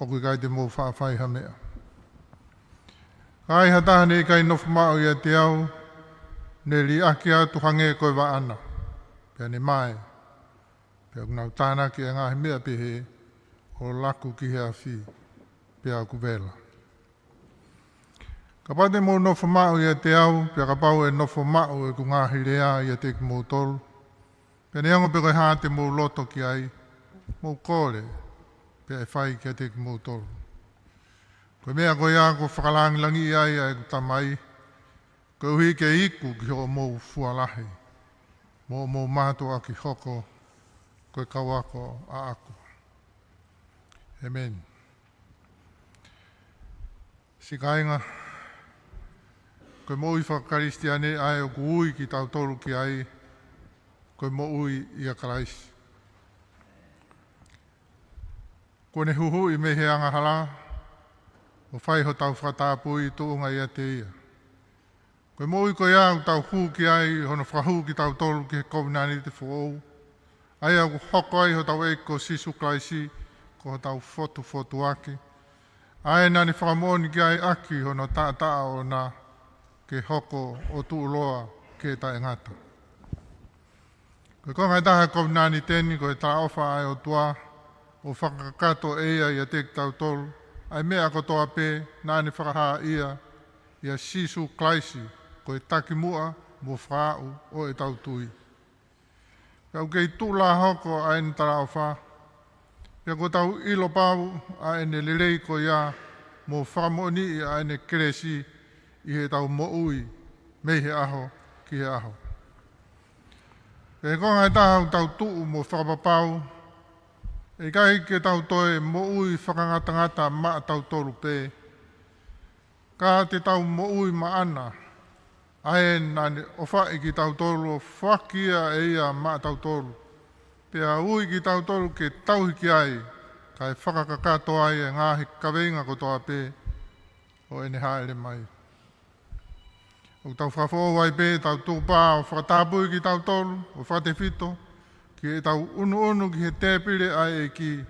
ʻoku ʻikai te mou faʻa fai ha meʻa. Ka ai ha taha naʻe ʻikai nofo maʻu ʻiate au, ne liʻaki atu hangē ko e vaʻa na, pea ne mae. Pea ʻoku nau tānaki ʻa e ngaahi meʻa pehē, ʻo laku ki he afi, pea ʻoku vela. Kapau te mou nofo maʻu ʻiate au, pea kapau ʻe nofo maʻu ʻeku ngaahi lea ʻiate kimoutolu, pea neongo pe ko e hā te mou loto ki ai, mou kole, pea ʻe fai kiate kimoutolu. Ko e meʻa ko ia kuo fakalāngilangiʻi ai ʻa ʻeku Tamai, koeʻuhi ke iku ki hoʻomou fua lahi, mo hoʻomou mātuʻaki hoko ko e kau ako ʻaʻaku. ʻĒmeni. Siʻi kāinga, ko e moʻui fakakalisitiane ʻa ē ʻoku ui kitautolu ki ai, ko e moʻui ʻia Kalaisi. Kuo ne huhuʻi mei he angahala, ʻo fai hotau fakatapui tuʻunga ʻiate ia. Ko e moʻui ko ia ʻoku tau hū ki ai, hono fakahū kitautolu ki he kovinānite foʻou. ʻA ia ʻoku hoko ai hotau ʻEiki ko Sīsū Kalaisi, ko hotau fotufotuaki. ʻA ē naʻa ne fakamoʻoni ki ai ʻaki hono taʻataʻa ʻoʻona, ke hoko ʻo tuʻuloa ki he taʻengata. Ko e konga ʻe taha ʻo e kovinānite ni, ko e talaʻofa ʻa e ʻOtua, ʻo fakakakato ʻe ia ʻiate kitautolu, ʻa e meʻa kotoa pē naʻa ne fakahā ia, ʻia Sīsū Kalaisi, ko e takimuʻa mo fakaʻau ʻo ʻetau tui. Pea ʻoku kei tuʻu lā hoko ʻa ʻene talaʻofa, pea kuo tau ʻilo pau ʻa ʻene lelei ko ia, mo fakamoʻoniʻi ʻa ʻene kelesi ʻi heʻetau moʻui, mei he ʻaho ki he ʻaho. Pea ko e konga ʻe taha ʻoku tau tuʻu mo fakapapau, ʻe ʻikai ke tau toe moʻui fakangatangata maʻatautolu pē, ka te tau moʻui maʻana, ʻa ē naʻa ne ʻofaʻi kitautolu ʻo foaki ia ʻe ia maʻatautolu. Pea ui kitautolu ke tauhi ki ai, kae fakakakato ai e ngaahi kaveinga kotoa pē ʻo ʻene hāʻele mai. ʻOku tau fakafoʻou ai pē ʻetau tukupā ʻo fakatapui kitautolu, ʻo fakatefito, ki heʻetau ʻunuʻunu ki he tēpile ʻa e ʻEiki.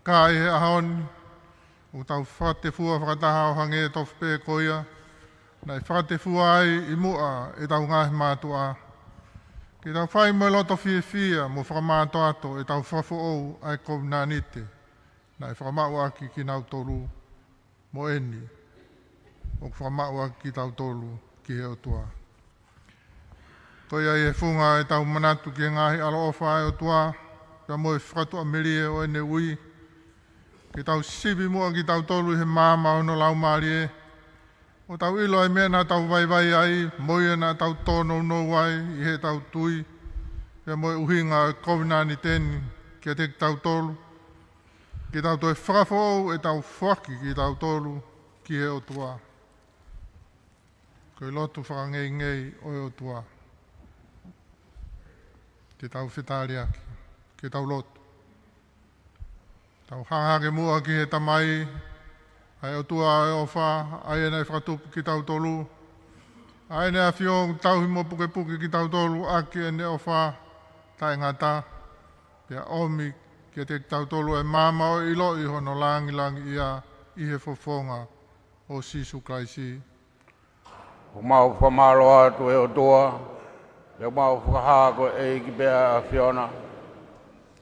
Ka ʻi he ʻaho ni, ʻoku tau fakatefua fakataha ʻo hangē tofu pē ko ia naʻe fakatefua ai ʻi muʻa ʻetau ngaahi mātuʻa. Ke tau fai mo e loto fiefia mo fakamātoato ʻetau fakafoʻou ʻa e kovinānite naʻe fakamaʻu ʻaki kinautolu, mo eni ʻoku fakamaʻu ʻaki kitautolu ki he ʻOtua. Ko ia ʻi he funga ʻetau manatu ki he ngaahi ʻaloʻofa ʻa e ʻOtua, pea mo e fakatuʻamelie ʻo ʻene ui, ke tau sivi muʻa kitautolu ʻi he maama ʻo hono Laumālie, ʻo tau ʻilo ʻa e meʻa naʻa tau vaivai ai, mo ia naʻa tau tōnounou ai ʻi heʻetau tui, pea mo e ʻuhinga ʻo e kovinānite ni kiate kitautolu, ke tau toe fakafoʻou ʻetau foaki kitautolu ki he ʻOtua. Ko e lotu fakangeingei ʻo e ʻOtua. Ke tau fetaliaki, ke tau lotu. Tau hanga hake muʻa ki he Tamai, ʻa e ʻOtua ʻo e ʻofa, ʻa ia naʻe fakatupu kitautolu, ʻa ia naʻe ʻafio ʻo tauhi mo pukepuke kitautolu ʻaki ʻene ʻofa taʻengata, pea ʻomi kiate kitautolu ʻa e maama ʻo e ʻiloʻi hono langilangiʻia ʻi he fofonga ʻo Sīsū Kalaisi. ʻOku mau fakamālō atu ʻe ʻOtua, pea mau fakahā ko e ʻEiki pē ʻa e ʻAfiona.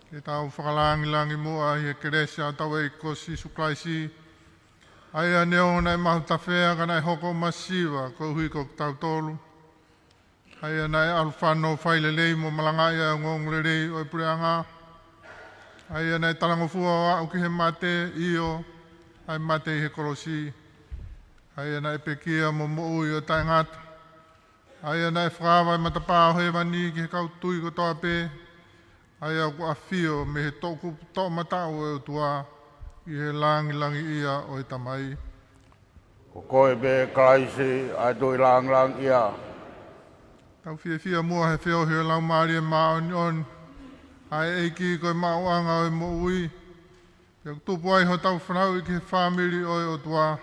Ke tau fakalangilangi muʻa ʻi he kelesi ʻa hotau ʻEiki ko Sīsū Kalaisi, ʻa ia neongo naʻe mahutafea ka naʻe hoko masiva koeʻuhi ko kitautolu. ʻA ia naʻe ʻalu fano fai lelei mo malangaʻi ʻa e ongoongolelei ʻo e puleʻanga. ʻA ia naʻe talangofua ʻo aʻu ki he mate, ʻio, ʻa e mate ʻi he kolosi. ʻA ia naʻe pekia mo moʻui ʻo taʻengata. ʻA ia naʻe fakaava ʻa e matapā ʻo hēvani ki he kau tui kotoa pē. ʻA ia ʻoku ʻafio mei he toʻukupu toʻomataʻu ʻo e ʻOtua ʻi he langilangiʻia ʻo e Tamai. Ko koe pē Kalaisi ʻa e Tuʻi langilangiʻia. Tau fiefia muʻa he feohi ʻo e Laumālie Māʻoniʻoni, ʻa e ʻEiki ko e maʻuʻanga ʻo e moʻui. Pea ʻoku tupu ai hotau fanauʻi ki he fāmili ʻo e ʻOtua,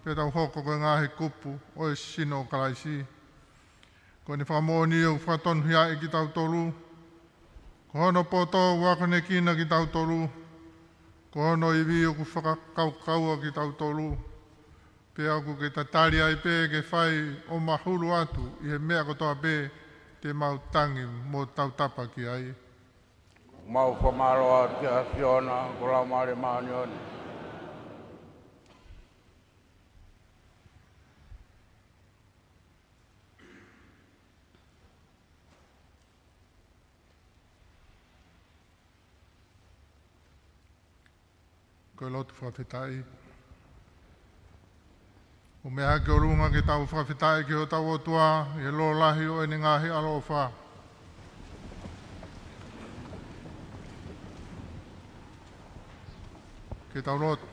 pea tau hoko ko e ngaahi kupu ʻo e sino ʻo Kalaisi. Ko ʻene fakamoʻoni ʻoku fakatonuhiaʻi kitautolu. Ko hono poto ʻoku akonekina kitautolu. Ko hono ivi ʻoku fakakaukaua kitautolu. Pea ʻoku ke tatali ai pē ke fai ʻo mahulu atu ʻi he meʻa kotoa pē te mau tangi mo tautapa ki ai. Mau fakamālō atu ki he ʻAfiona, ko e Laumālie Māʻoniʻoni. Ko e lotu fakafetaʻi. ʻO meʻa hake ʻo ʻolunga ke tau fakafetaʻi ki hotau ʻOtua ʻi he lōlahi ʻo ʻene ngaahi ʻaloʻofa. Ke tau lotu.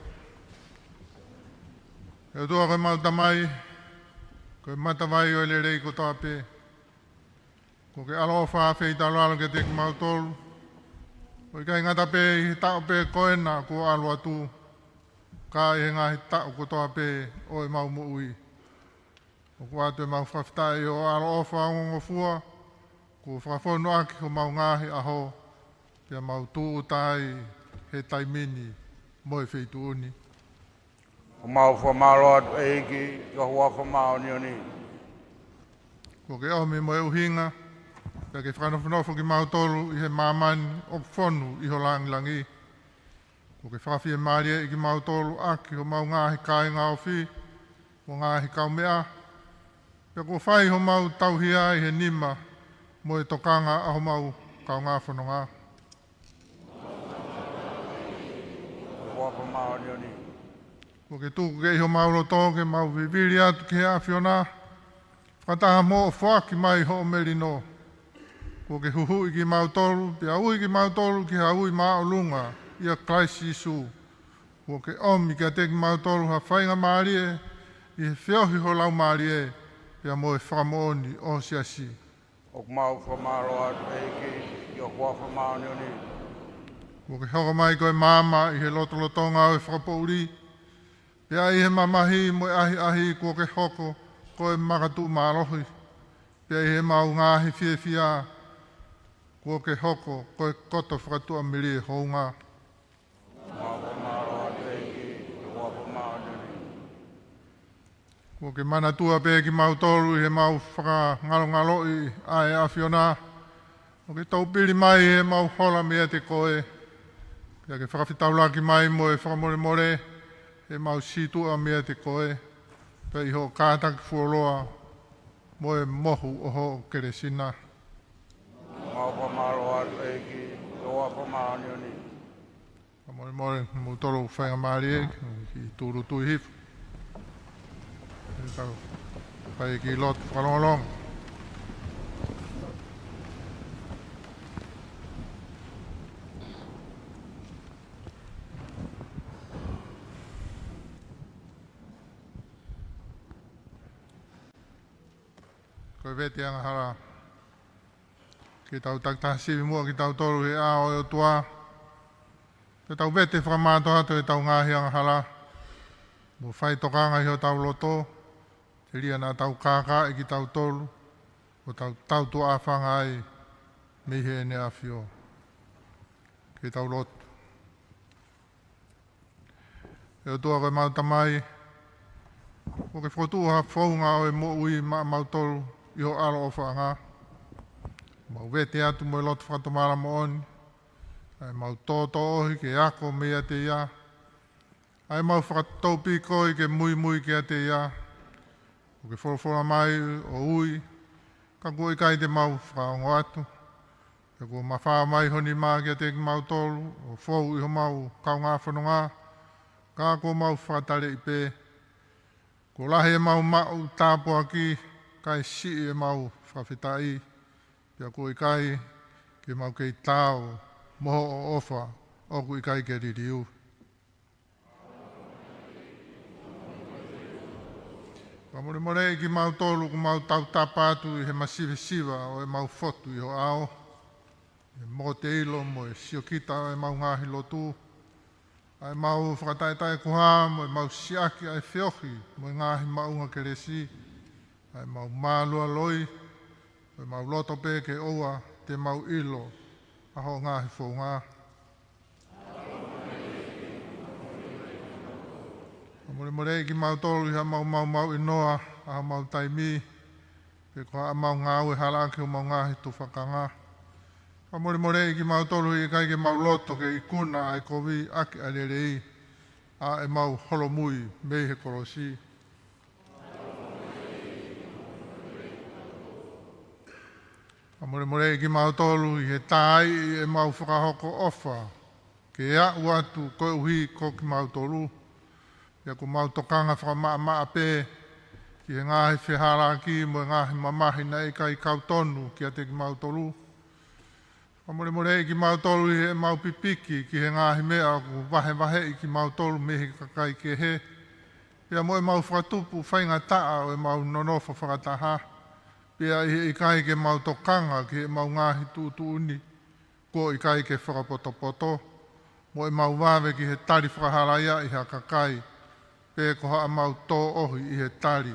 ʻE ʻOtua ko e mau Tamai, ko e matavai ʻo e lelei kotoa pē. Kuo ke ʻaloʻofa feitaulalo kiate kimautolu. ʻO ʻikai ngata pē ʻi he taʻu pē ko ena kuo ʻalu atu, ka ʻi he ngaahi taʻu kotoa pē ʻo ʻemau moʻui. ʻOku ʻoatu ʻemau fakafetaʻi ʻi hoʻo ʻaloʻofa ongongofua, kuo fakafonu ʻaki homau ngaahi ʻaho, pea mau tūʻuta ai he taimi ni mo e feituʻu ni. ʻOku mau fakamālō atu ʻEiki, ki ho huafa māʻoniʻoni. Kuo ke ʻomi mo e ʻuhinga, pea ke fakanofonofo kimautolu ʻi he māmani ʻoku fonu ʻi ho langilangi. Kuo ke fakafiemālieʻi kimautolu ʻaki homau ngaahi kāinga ofi, mo e ngaahi kaumeʻa. Pea kuo fai homau tauhi ʻi he nima, mo e tokanga ʻa homau kaungā fononga. Kuo ke tuku ke ʻi homau loto ke mau vivili atu ki he ʻAfiona, fakataha mo hoʻo foaki mai hoʻo melino. Kuo ke huhuʻi kimautolu, pea ui kimautolu ki ha ui māʻolunga ʻia Kalaisi Sīsū. Kuo ke ʻomi kiate kimautolu ha faingamālie ʻi he feohi ho Laumālie, pea mo e fakamoʻoni ʻo ho siasi. ʻOku mau fakamālō atu ʻEiki, ki ho huafa māʻoniʻoni. Kuo ke hoko mai ko e maama ʻi he lotolotonga ʻo e fakapoʻuli, pea ʻi he mamahi mo e ʻahiʻahi kuo ke hoko ko e makatuʻu mālohi, pea ʻi he mau ngaahi fiefia kuo ke hoko ko e koto fakatuʻamelie hounga. Mau fakamālō atu ʻEiki, ki ho huafa māʻoniʻoni. Kuo ke manatua pē kimautolu ʻi he mau fakangalongaloʻi ʻa e ʻAfiona. ʻO ke taupili mai he mau hola meiate koe. Pea ke fakafetaulaki mai mo e fakamolemole he mau sītuʻa meiate koe. Pea ʻi hoʻo kātaki fuoloa mo e mohu ʻo hoʻo kelesi na. Mau fakamālō atu ʻEiki, ki ho huafa māʻoniʻoni. Fakamolemole, mou tolo faingamālie, ki tūʻulutui hifo. Ke tau fai e kiʻi lotu fakalongolongo. Ko e vete angahala. Ke tau takitaha sivi muʻa kitautolu he ʻao ʻo e ʻOtua. Ke tau vete fakamātoato ʻetau ngaahi angahala. Mo fai tokanga ʻi hotau loto. Telia naʻa tau kākaaʻi kitautolu. ʻO tau tautuʻafanga ai mei heʻene ʻAfio. Ke tau lotu. ʻE ʻOtua ko ʻemau Tamai, ʻoku ke fokotuʻu ha founga ʻo e moʻui maʻamautolu ʻi ho ʻAlo ʻofaʻanga. Mau vete atu mo e loto fakatomala moʻoni, ʻa ʻemau tōtōʻohi ke ako meiate ia, ʻa ʻemau fakatōpikoi ke muimui kiate ia, ʻoku ke folofola mai ʻo ui, ka kuo ʻikai te mau fakaongo atu. He kuo mafao mai ho nima kiate kimautolu, ʻo fou ʻi homau kaungā fononga, ka kuo mau fakataleʻi pē. Kuo lahi ʻemau maʻu tāpuaki, kae siʻi ʻemau fakafetaʻi. Pea kuo ʻikai ke mau kei taau mo hoʻo ʻofa ʻoku ʻikai ke liliu. Fakamolemoleʻi kimautolu ʻoku mau tautapa atu ʻi he masivesiva ʻo ʻemau fotu ʻi ho ʻao, ʻi he mokoteʻilo mo e siokita ʻo ʻemau ngaahi lotu, ʻa ʻemau fakataʻetaʻekuha mo ʻemau siʻaki ʻa e feohi mo e ngaahi maʻunga kelesi, ʻa ʻemau mālualoi, mo ʻemau loto pē ke ʻoua te mau ʻilo ʻa hoʻo ngaahi founga. Fakamolemoleʻi kimautolu ʻi haʻamau maumauʻi noa ʻa homau taimi, pe ko haʻamau ngāue hala ʻaki homau ngaahi tufakanga. Fakamolemoleʻi kimautolu ʻi he ʻikai ke mau loto ke ikuna ʻa e kovi ʻaki ʻa e lelei, ʻa ʻemau holomui mei he kolosi. Fakamolemoleʻi kimautolu ʻi he tāiʻi ʻemau fakahoko ʻofa ke aʻu atu koeʻuhi ko kimautolu. Pea ʻoku mau tokanga fakamaʻamaʻa pē ki he ngaahi fehālaaki mo e ngaahi mamahi naʻe ʻikai kau tonu kiate kimautolu. Fakamolemoleʻi kimautolu ʻi heʻemau pipiki ki he ngaahi meʻa ʻoku vahevaheʻi kimautolu mei he kakai kehe. Pea mo ʻemau fakatupu faingataʻa ʻo ʻemau nonofo fakataha. Pea ʻi he ʻikai ke mau tokanga ki heʻemau ngaahi tuʻutuʻuni, kuo ʻikai ke fakapotopoto, mo ʻemau vave ki he tali fakahalaia ʻi ha kakai, pe ko haʻamau tōʻohi ʻi he tali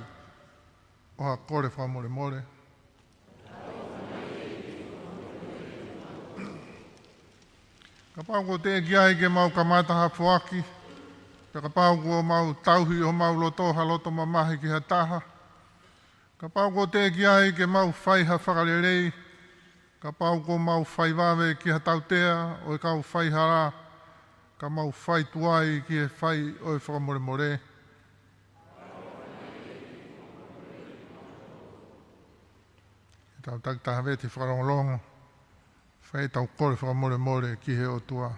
ʻo ha kole fakamolemole. Kapau kuo teʻeki ai ke mau kamata ha foaki, pe kapau kuo mau tauhi ʻi homau loto ha loto mamahi ki ha taha, kapau kuo teʻeki ai ke mau fai ha fakalelei, kapau kuo mau fai vave ki ha tautea ʻo e kau faihala, ka mau fai tuai ki he fai ʻo e fakamolemole. Ke tau takitaha vete fakalongolongo, fai ʻetau kole fakamolemole ki he ʻOtua.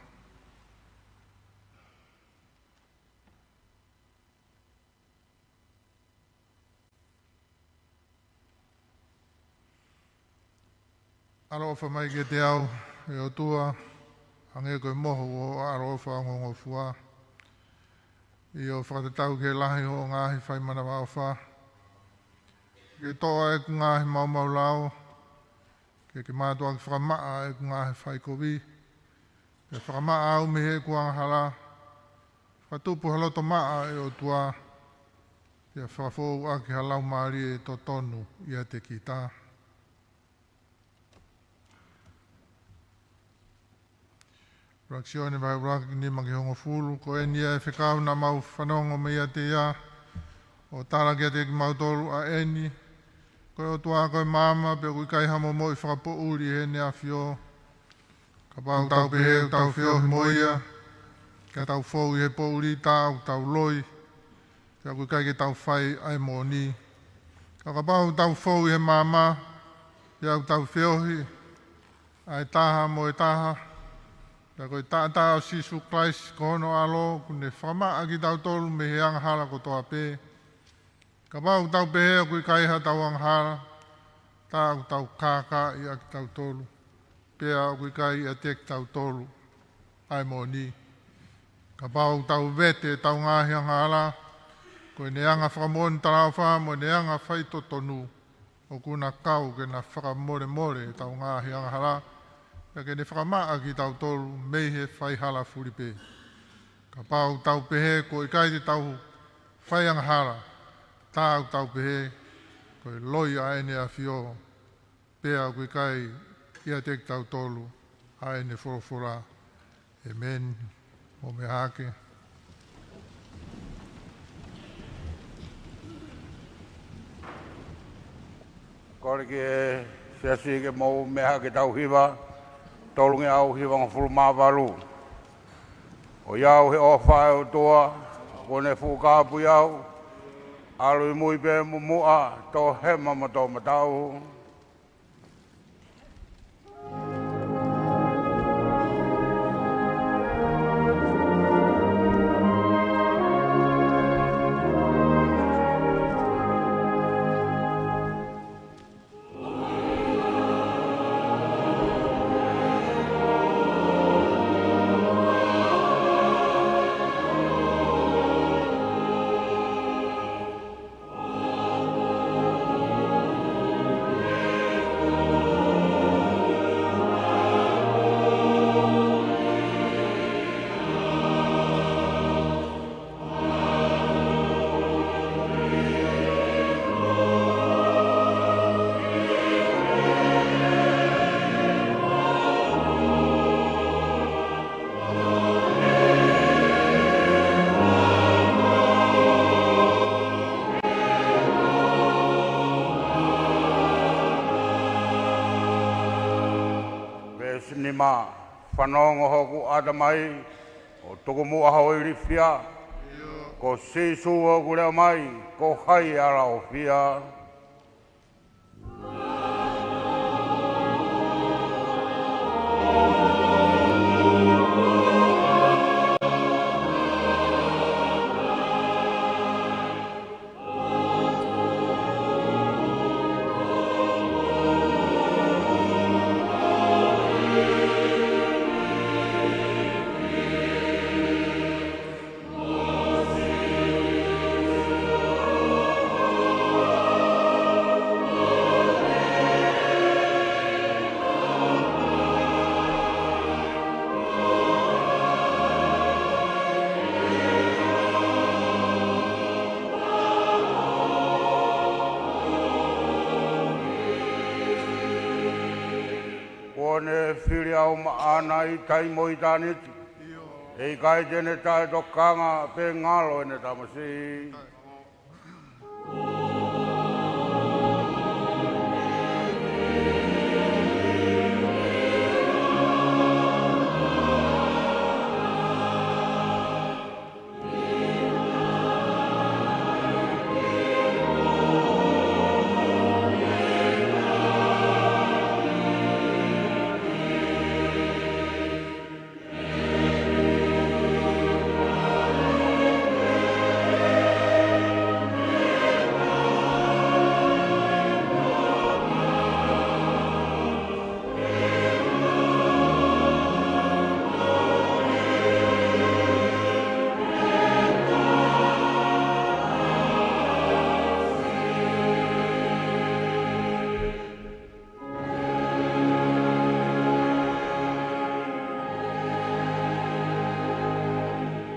ʻAloʻofa mai kiate au, ʻe ʻOtua, hangē ko e mohu ʻo hoʻo ʻaloʻofa ongongofua. ʻIo, fakatatau ki he lahi hoʻo ngaahi fai manavaʻofa. Ke toʻo ʻeku ngaahi maumau lao, ke ke mātuʻaki fakamaʻa ʻeku ngaahi fai kovi. Ke fakamaʻa au mei heʻeku angahala. Fakatupu ha loto maʻa ʻe ʻOtua. Pea fakafou ʻaki ha laumālie totonu ʻiate kita. ʻUluaki Sione vahe ʻuluaki nima ki he hongofulu, ko eni ia ʻe fekau naʻa mau fanongo meiate ia, ʻo tala kiate kimautolu ʻa eni, ko e ʻOtua ko e maama, pea ʻoku ʻikai ha momoʻi fakapoʻuli ʻi heʻene ʻAfio. Kapau tau pehē ʻoku tau feohi mo ia, ka tau fou ʻi he poʻuli, tā ʻoku tau loi, pea ʻoku ʻikai ke tau fai ʻa e moʻoni. Ka kapau ʻoku tau fou ʻi he maama, pea ʻoku tau feohi ʻa e taha mo e taha, pea ko e taʻataʻa ʻo Sīsū Kalaisi ko hono ʻAlo, kuo ne fakamaʻa kitautolu mei he angahala kotoa pē. Kapau ʻoku tau pehē ʻoku ʻikai haʻatau angahala, tā ʻoku tau kākaaʻi ʻa kitautolu, pea ʻoku ʻikai ʻiate kitautolu ʻa e moʻoni. Kapau ʻoku tau vete ʻetau ngaahi angahala, ko ʻene anga fakamoʻoni talaʻofa mo ʻene anga faitotonu, ʻOku na kau ke na fakamolemole ʻetau ngaahi angahala, pea ke ne fakamaʻa kitautolu mei he faihala fuli pē. Kapau ʻoku tau pehē kuo ʻikai te tau fai angahala, tā ʻoku tau pehē ko e loi ʻa ʻEne ʻAfio, pea ʻoku ʻikai ʻiate kitautolu ʻa ʻEne folofola. ʻEmeni. Mou meʻa hake. Kole ki he siasi ke mou meʻa hake, tau hiva, tolungeau hivangofulu mā valu. ʻOiauē, he ʻofa ʻa e ʻOtua, kuo ne fuʻu kāpui au, ʻalu ʻi mui pea mo muʻa, tō hema mo tō matau. Veesi nima. Fanongo hoku ʻatamai, ʻo tuku muʻa ho ilifia. Ko Sīsū hoku leʻo mai, ko hai ʻe ala ʻofia? Kuo ne fili au maʻana ʻi taimi ʻo ʻitāniti. ʻE ʻikai te ne taʻetokanga pe ngalo ʻene tamasiʻi.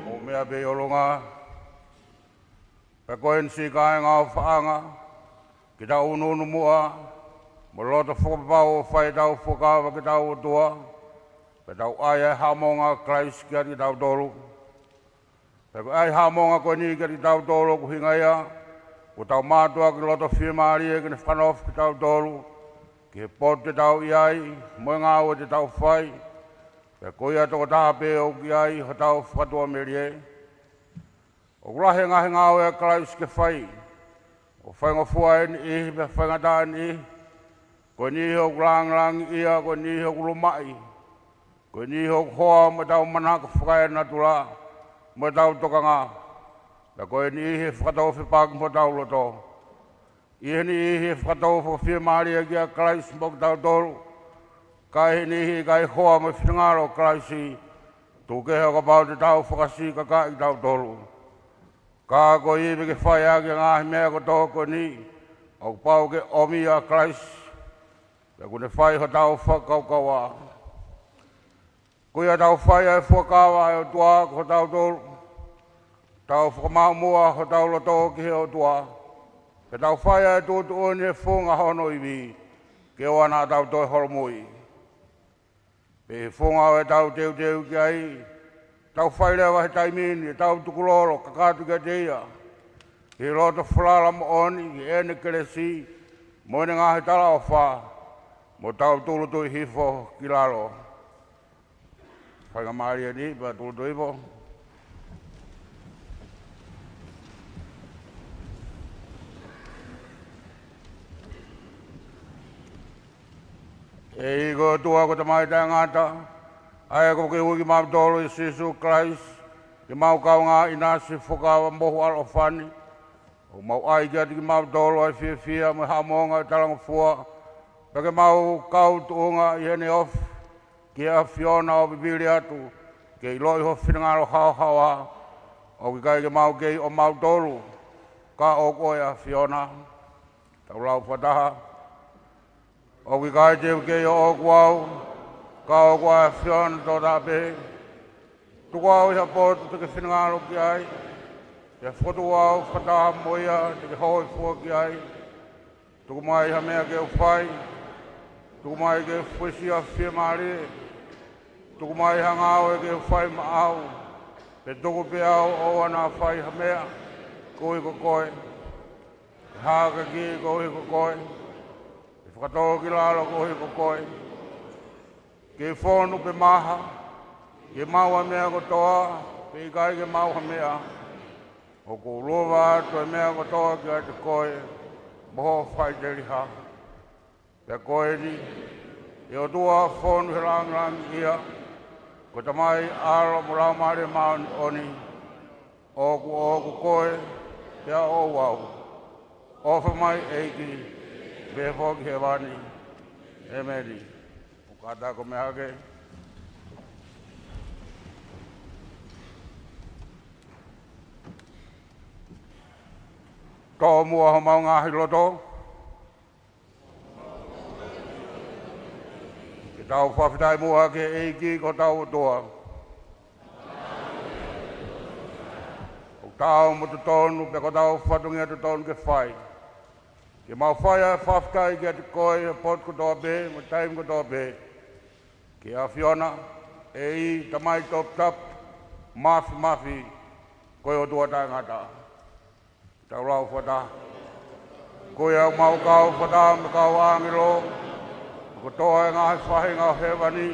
Mou meʻa pē ʻi ʻolunga. Pea ko eni, siʻi kāinga ʻofaʻanga, ke tau ʻunuʻunu muʻa mo loto fakapapau ʻo fai ʻetau fuakava ki hotau ʻOtua, pea tau ʻai ʻa e haʻamonga ʻa Kalaisi kiate kitautolu. Pea ko e ʻai haʻamonga ko eni kiate kitautolu ʻoku ʻuhinga ia, kuo tau mātuʻaki loto fiemālie ke ne fakanofo kitautolu ki he potu te tau ʻi ai mo e ngāue te tau fai. Pea ko ia tokotaha pē ʻoku ʻi ai hotau fakatuʻamelie. ʻOku lahi e ngaahi ngāue ʻa Kalaisi ke fai, ʻo faingofua ʻe niʻihi pea faingataʻa ʻe niʻihi. Ko e niʻihi ʻoku lāngilangiʻia, ko e niʻihi ʻoku lumaʻi, ko e niʻihi ʻoku hoa mo ʻetau manako fakaenatula mo ʻetau tokanga. Pea ko e niʻihi ʻe fakatou fepaki mo hotau loto. ʻI he niʻihi ʻe fakatou fakafiemālie kia Kalaisi mo kitautolu, ka ʻi he niʻihi ʻikai hoa mo e finangalo ʻo Kalaisi, tuku kehe ʻo kapau te tau fakasiʻi kakaʻi kitautolu. Ka ko e ivi ke fai ʻaki ʻa e ngaahi meʻa kotoa ko eni, ʻOku pau ke ʻomi ʻa Kalaisi, pea kuo ne fai hotau fakakaukauʻa. Ko ia tau fai ʻa e fuakava ʻa e ʻOtua ko hotau tolu, tau fakamaʻu muʻa hotau loto ki he ʻOtua, pea tau fai ʻa e tuʻutuʻuni he funga hono ivi, ke ʻoua naʻa tau toe holomui. Pea ʻi he funga ʻo ʻetau teuteu ki ai, tau fai leva he taimi ni ʻetau tukulolo kakato kiate ia, ʻi he loto falala moʻoni ki heʻene kelesi mo ʻene ngaahi talaʻofa, mo tau tūʻulutui hifo ki lalo. Faingamālie ni, pea tūʻulutui hifo. ʻEiki ko e ʻOtua ko e Tamai taʻengata, ʻa ia kuo ke ui kimautolu ʻia Sīsū Kalaisi ke mau kaungā ʻinasi he fuakava mohu ʻaloʻofa ni, ʻoku mau ʻai kiate kimautolu ʻa e fiefia mo e haʻamonga ʻo e talangofua, pea ke mau kau tuʻunga ʻi heʻene ofi ki he ʻAfiona, ʻo vivili atu ke ʻiloʻi ho finangalo haohaoa, ʻoku ʻikai ke mau kei ʻomautolu, ka ʻoku ʻo e ʻAfiona. Tau lau fakataha. ʻOku ʻikai te u kei ʻoʻoku au, ka ʻoku ʻa e ʻAfiona tokotaha pē. Tuku au ʻi ha potu te ke finangalo ki ai, pea fokotuʻu au fakataha mo ia te ke hōifua ki ai. Tuku mai ha meʻa ke u fai, tuku mai ke u fuesia fiemālie, tuku mai ha ngāue ke u fai maʻau, pea tuku pē au ʻoua naʻa fai ha meʻa koeʻuhi ko koe, pe hākaki koeʻuhi ko koe, pe fakatōkilalo koeʻuhi ko koe. Ke fonu pe maha, ke maʻu ʻa e meʻa kotoa, pe ʻikai ke maʻu ha meʻa, ʻoku ou luva atu ʻa e meʻa kotoa kiate koe, mo hoʻo faʻiteliha. Pea ko eni, ʻe ʻOtua fonu he langilangi ia, ko e Tamai, ʻAlo mo e Laumālie Māʻoniʻoni, ʻoku ʻoʻoku koe, pea ʻoʻou au. ʻOfa mai ʻEiki, mei he foki hēvani. ʻEmeni. ʻOku kātaki ʻo meʻa hake. Toʻo muʻa homau ngaahi loto, ke tau fakafetaʻi muʻa ki he ʻEiki ko hotau ʻOtua. ʻOku taau mo totonu, pea ko hotau fatongia totonu ke fai, ke mau fai ʻa e fakafetaʻi kiate koe ʻi he potu kotoa pē, mo e taimi kotoa pē, ki he ʻAfiona, ʻEiki, Tamai toputapu, māfimafi, ko e ʻOtua taʻengata. Tau lau fakataha. Ko ia ʻoku mau kau fakataha mo e kau ʻāngelo, kotoa e ngaahi faʻahinga ʻo hēvani,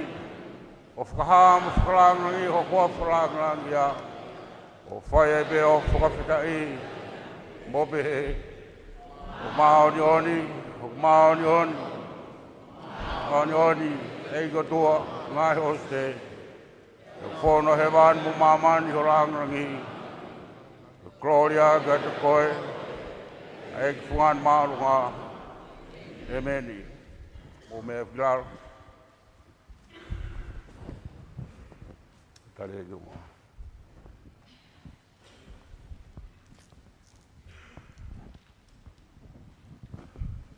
ʻo fakahā mo fakalangilangiʻi ho huafa langilangiʻia, ʻo fai ai pē ʻa e fakafetaʻi, mo pehē: ʻOku māʻoniʻoni, ʻoku māʻoniʻoni, māʻoniʻoni, ʻEiki ko e ʻOtua ʻo e ngaahi ʻōsite. ʻOku fonu ʻa hēvani mo māmani ʻi ho langilangi. Ko e kolōlia kiate koe, ʻa e ʻEiki Fungani Māʻolunga. ʻEmeni. Mou meʻa ki lalo. Tali ʻEiki mo.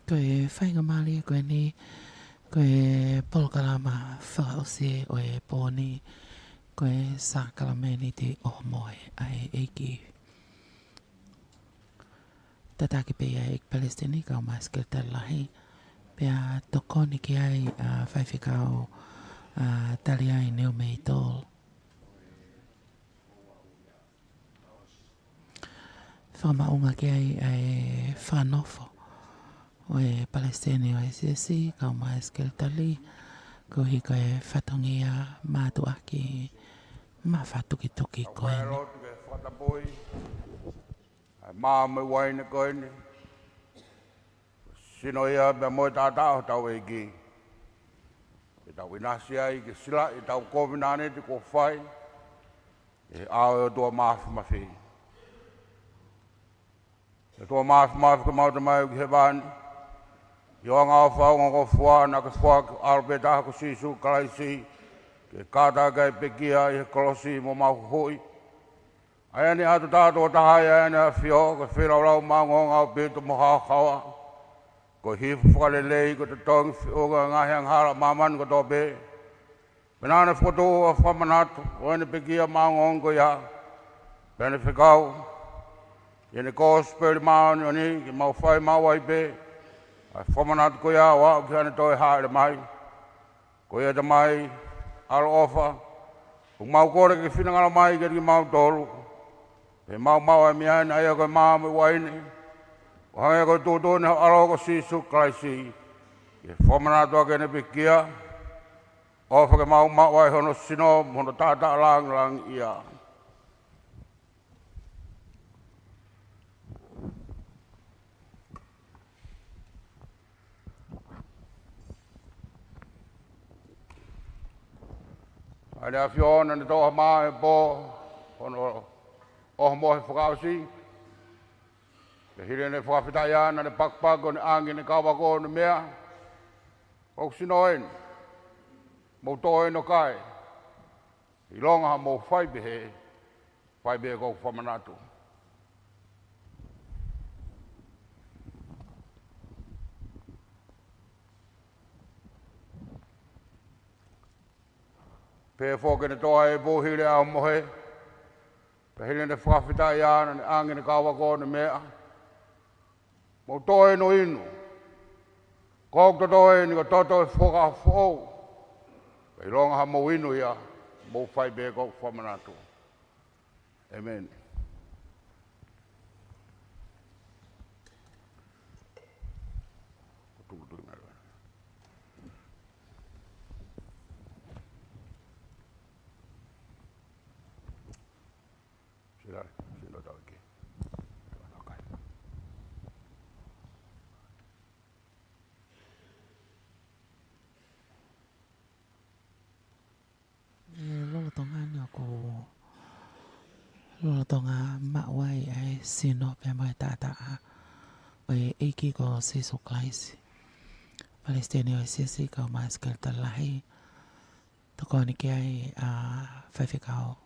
Ko e faingamālie ko eni, ko e polokalama fakaʻosi ʻo e pō ni, ko e Sākalamēniti ʻo e Mohe ʻa e ʻEiki. Tataki pē ia ʻe he Palesiteni kae ʻumaʻā e Sekelitali Lahi, pea tokoni ki ai ʻa Faifekau, ʻa Taliai Neomeitolo. Fakamaʻunga ki ai ʻa e fakanofo ʻo e Palesiteni ʻo e Siasi, kae ʻumaʻā e Sekelitali, koeʻuhi ko e fatongia mātuʻaki mafatukituki ko eni. Lotu ke fakatapui ʻa e mā mo e uaine ko eni, sino ia pea mo e taʻataʻa ʻo hotau ʻEiki, ke tau ʻinasi ai ke silaʻi ʻetau kovinānite kuo fai ʻi he ʻao ʻo e ʻOtua Māfimafi. ʻE ʻOtua Māfimafi, ko homau Tamai ʻoku ʻi hēvani, ʻi ho angaʻofa ongongofua naʻa ke foaki ho ʻAlo pē taha ko Sīsū Kalaisi, ke kātaki ʻa e pekia ʻi he kolosi mo mau huhuʻi. ʻA ia ne ʻatu taha tuʻo taha ai ʻa ʻene ʻAfio, ko e feilaulau maʻongoʻonga ʻaupito mo haohaoa, Ko e hifo fakalelei, ko e totongi feʻunga ʻo e ngaahi angahala ʻa māmani kotoa pē. Pea naʻa ne fokotuʻu ʻa e fakamanatu ʻo ʻene pekia maʻongoʻonga ko ia. Pea ne fekau ʻi heʻene kosipeli māʻoniʻoni ke mau fai maʻu ai pē ʻa e fakamanatu ko ia ʻo aʻu ki heʻene toe hāʻele mai. Ko ia, Tamai ʻaloʻofa, ʻoku mau kole ke ke finangalo mai kiate kimautolu, pea mau maʻu ʻa e meʻa ni, ʻa ia ko e mā mo e uaine, ʻo hangē ko e tuʻutuʻuni ʻa ho ʻAlo ko Sīsū Kalaisi, ke fakamanatu ʻaki ʻene pekia, ʻofa ke mau maʻu ai hono sino mo hono taʻataʻa langilangiʻia. ʻA ia, ʻEne ʻAfio, naʻa ne toʻo ha mā he pō hono ʻohomohe fakaʻosi. Pea hili ʻene fakafetaʻi, naʻa ne pakipaki ʻo ne ʻange ʻi heʻene kau ako ʻo ne meʻa: Ko hoku sino eni, mou tō ʻi ai ʻo kai. ʻIlonga haʻamou fai pehē, fai pē ko hoku fakamanatu. Pea foki ʻene toʻo ʻa e ipu hili ʻene ʻohomohe, pea hili ʻene fakafetaʻi, naʻa ne ʻange ʻi heʻene kau ako ʻo ne meʻa: Mou tō eni ʻo inu. Ko hoku toto eni, ko e toto ʻo e fuakava foʻou. Pea ʻilonga haʻamou inu ia, mou fai pē ko hoku fakamanatu. ʻĒmeni. Sila, sila tau ki. ʻE lolotonga ni ʻoku lolotonga maʻu ai ʻa e sino pea mo e taʻataʻa ʻo e ʻEiki ko Sīsū Kalaisi. Palesiteni ʻo e Siasi, kau mai ʻa e Sekelitali Lahi, tokoni ki ai ʻa Faifekau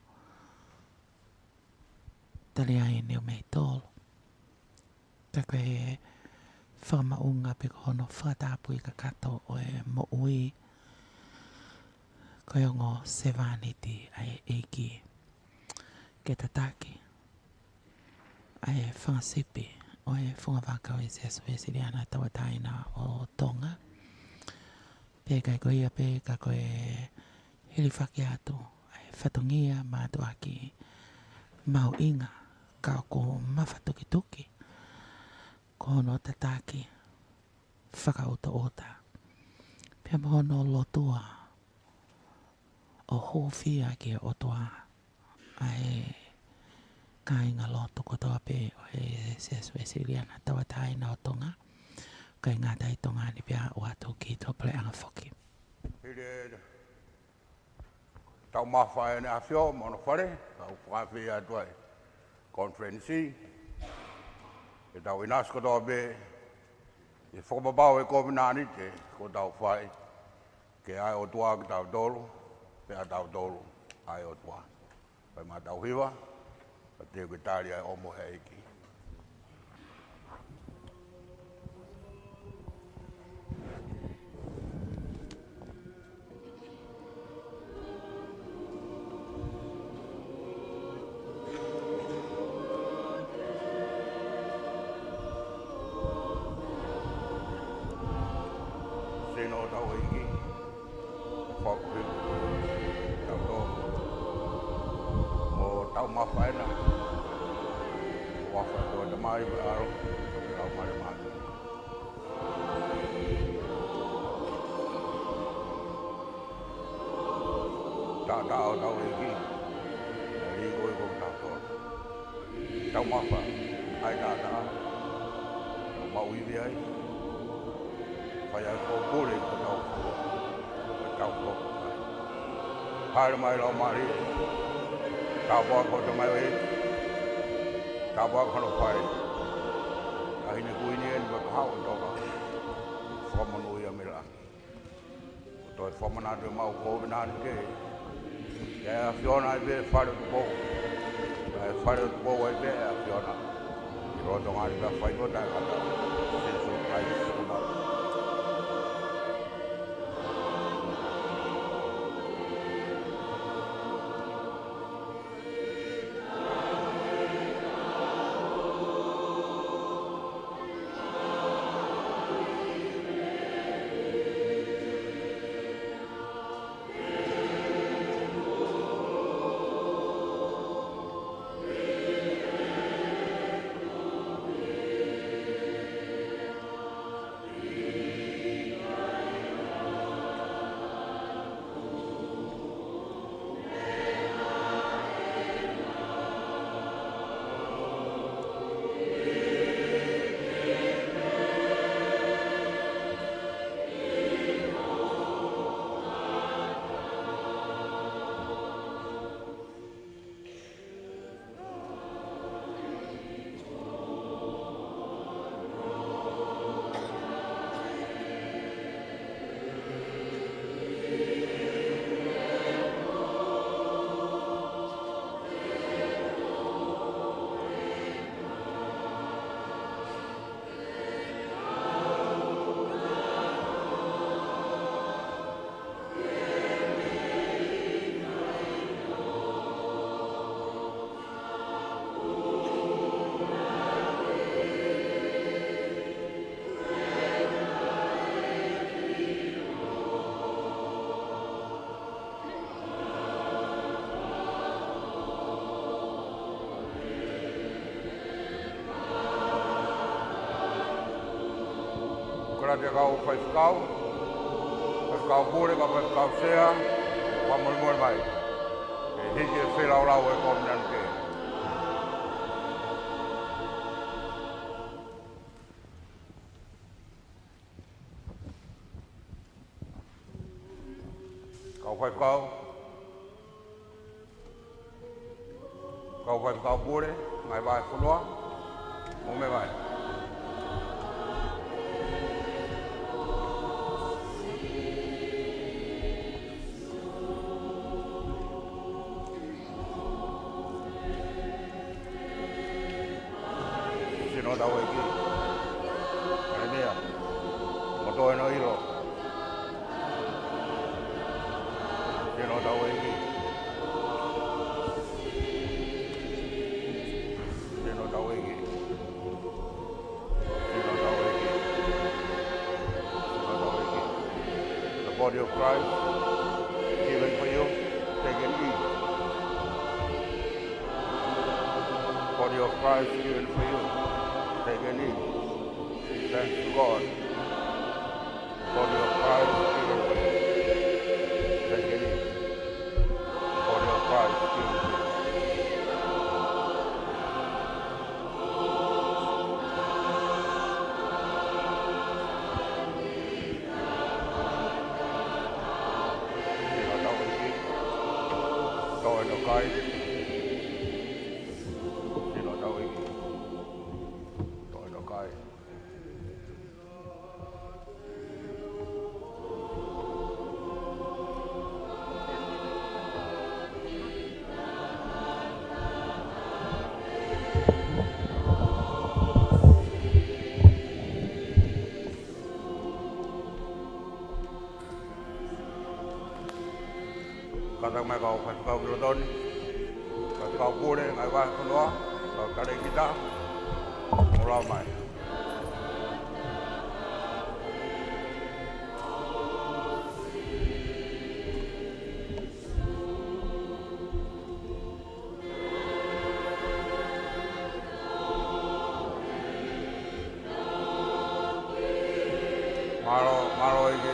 Taliai Niumeitolo. Ka ko e fakamaʻunga pe ko hono fakatapui kakato ʻo e moʻui, ko e ongo sevāniti ʻa e ʻEiki ke tataki ʻa e fanga sipi ʻo e fungavaka ʻo e Siasi Uēsiliana Tauʻatāina ʻo Tonga. Pea ʻikai ko ia pē, ka ko e hilifaki atu ʻa e fatongia mātuʻaki mahuʻinga, ka ʻoku mafatukituki ko hono tataki fakaʻutoʻuta pea mo hono lotua ʻo hūfia ki he ʻOtua ʻa e kāingalotu kotoa pē ʻo e Siasi Uēsiliana Tauʻatāina ʻo Tonga, kae ngata ʻi Tonga ni pea ʻoatu ki tuʻapuleʻanga foki. Hili e taumafa ʻEne ʻAfio mo hono fale, tau fakafeʻiloaki atu ai konifelenisi, ke tau ʻinasi kotoa pē ʻi he fakapapau ʻe kovinānite kuo tau fai, ke ʻai ʻOtua kitautolu, pea ʻatautolu ʻai ʻOtua. Fai mai ʻetau hiva, ka te ke tali ai ʻo mo he ʻEiki. Sino ʻo hotau ʻEiki, fakapuhi, tau tō, mo taumafa ena, ʻofa ʻa e Tamai mo e ʻAlo, mo e Laumālie Māʻoniʻoni. Taʻataʻa ʻo hotau ʻEiki, ʻa e ʻEiki ko e ko tau tō. Taumafa, ʻai taʻataʻa, tau maʻu ivi ai. Fai ai ko pule ko tau fua, ko tau fua ko fai. Haʻele mai Laumālie, tāpuaki ʻa e Tamai ē, tāpuaki hono fai. Taʻahine kuini eni mo e kahaʻu ʻo Tonga, fakamonūʻia mei langi. Toe fakamanatu ʻemau kovinānite, ʻa e ʻAfiona ai pē fale ʻo Tupou, ʻa e fale ʻo Tupou ai pē ʻa e ʻAfiona. Lolotonga ni pea fai mo taʻengata. Sīsū Kalaisi ko homau. Ko e lea ʻa e kau faifekau, faifekau pule, kau faifekau sea, fakamolemole mai. ʻE hiki e feilaulau ʻo e kovinānite. Kau faifekau, kau faifekau pule, ngaahi vahefonua, mou meʻa mai. Sino hotau ʻEiki. Haleluia. Mo tō ʻene ʻilo. Sino hotau ʻEiki. Sino hotau ʻEiki. Sino hotau ʻEiki. Sino hotau ʻEiki. The body of Christ given for you, take and eat. Body of Christ given for you. Take and eat. Thanks to God. Body of Christ given for you. Take and eat. Body of Christ given for you. Sino hotau ʻEiki. Tō ʻene kai. Sino hotau ʻEiki. Tō ʻene kai. Kātaki mai kau faifekau ki loto ni, faifekau pule, ngaahi vahefonua, kau talēkita, mou lava mai. Mālō, mālō ʻEiki.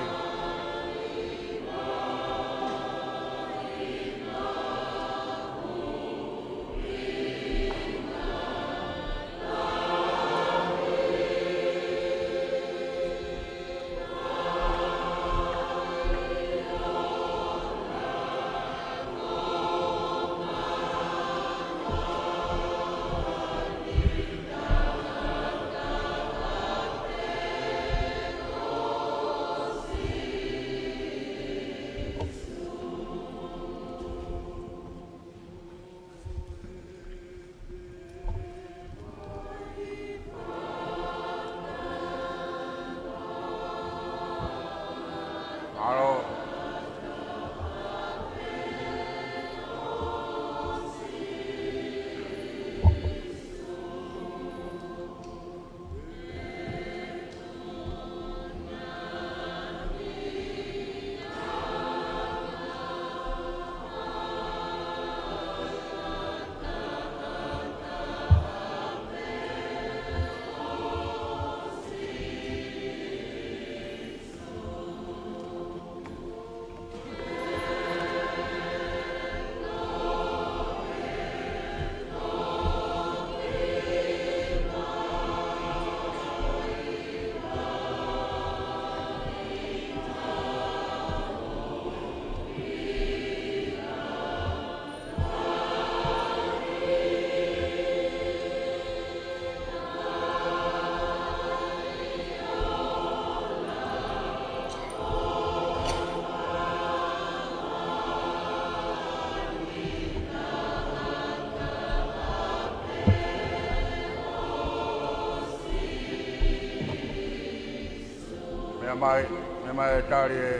Mai, meʻa mai e tali e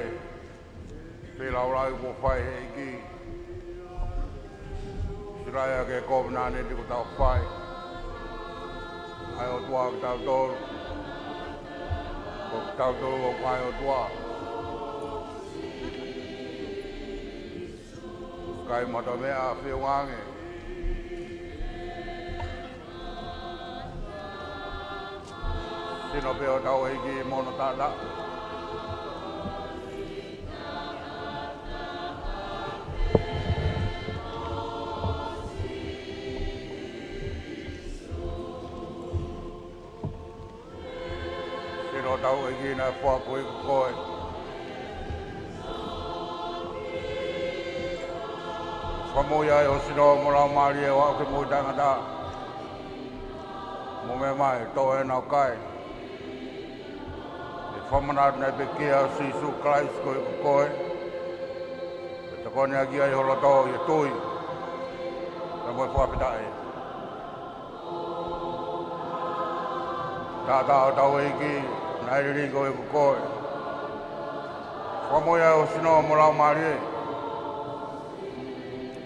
feilaulau kuo fai he ʻEiki. Silaia ke kovinānite kuo tau fai. ʻA e ʻOtua kitautolu. Ko kitautolu ʻoku ʻa e ʻOtua. Kai mata meʻa feʻunga ange. Sino pē hotau ʻEiki mo hono taʻataʻa. Sino hotau ʻEiki naʻe foaki koe ko koe. Fakamoʻui ai ho sino mo ho laumālie ʻo aʻu ki he moʻui taʻengata. Mou meʻa mai, toʻo ʻena ʻo kai. ʻI he fakamanatu naʻe pekia ʻe Sīsū Kalaisi koe ko koe. Pea tokoni ʻaki ai ho loto ʻi he tui. Pea mo e fakafetaʻi. Taʻataʻa hotau ʻEiki, naʻe lilingi koe ko koe. Fakamoʻui ai ho sino mo ho laumālie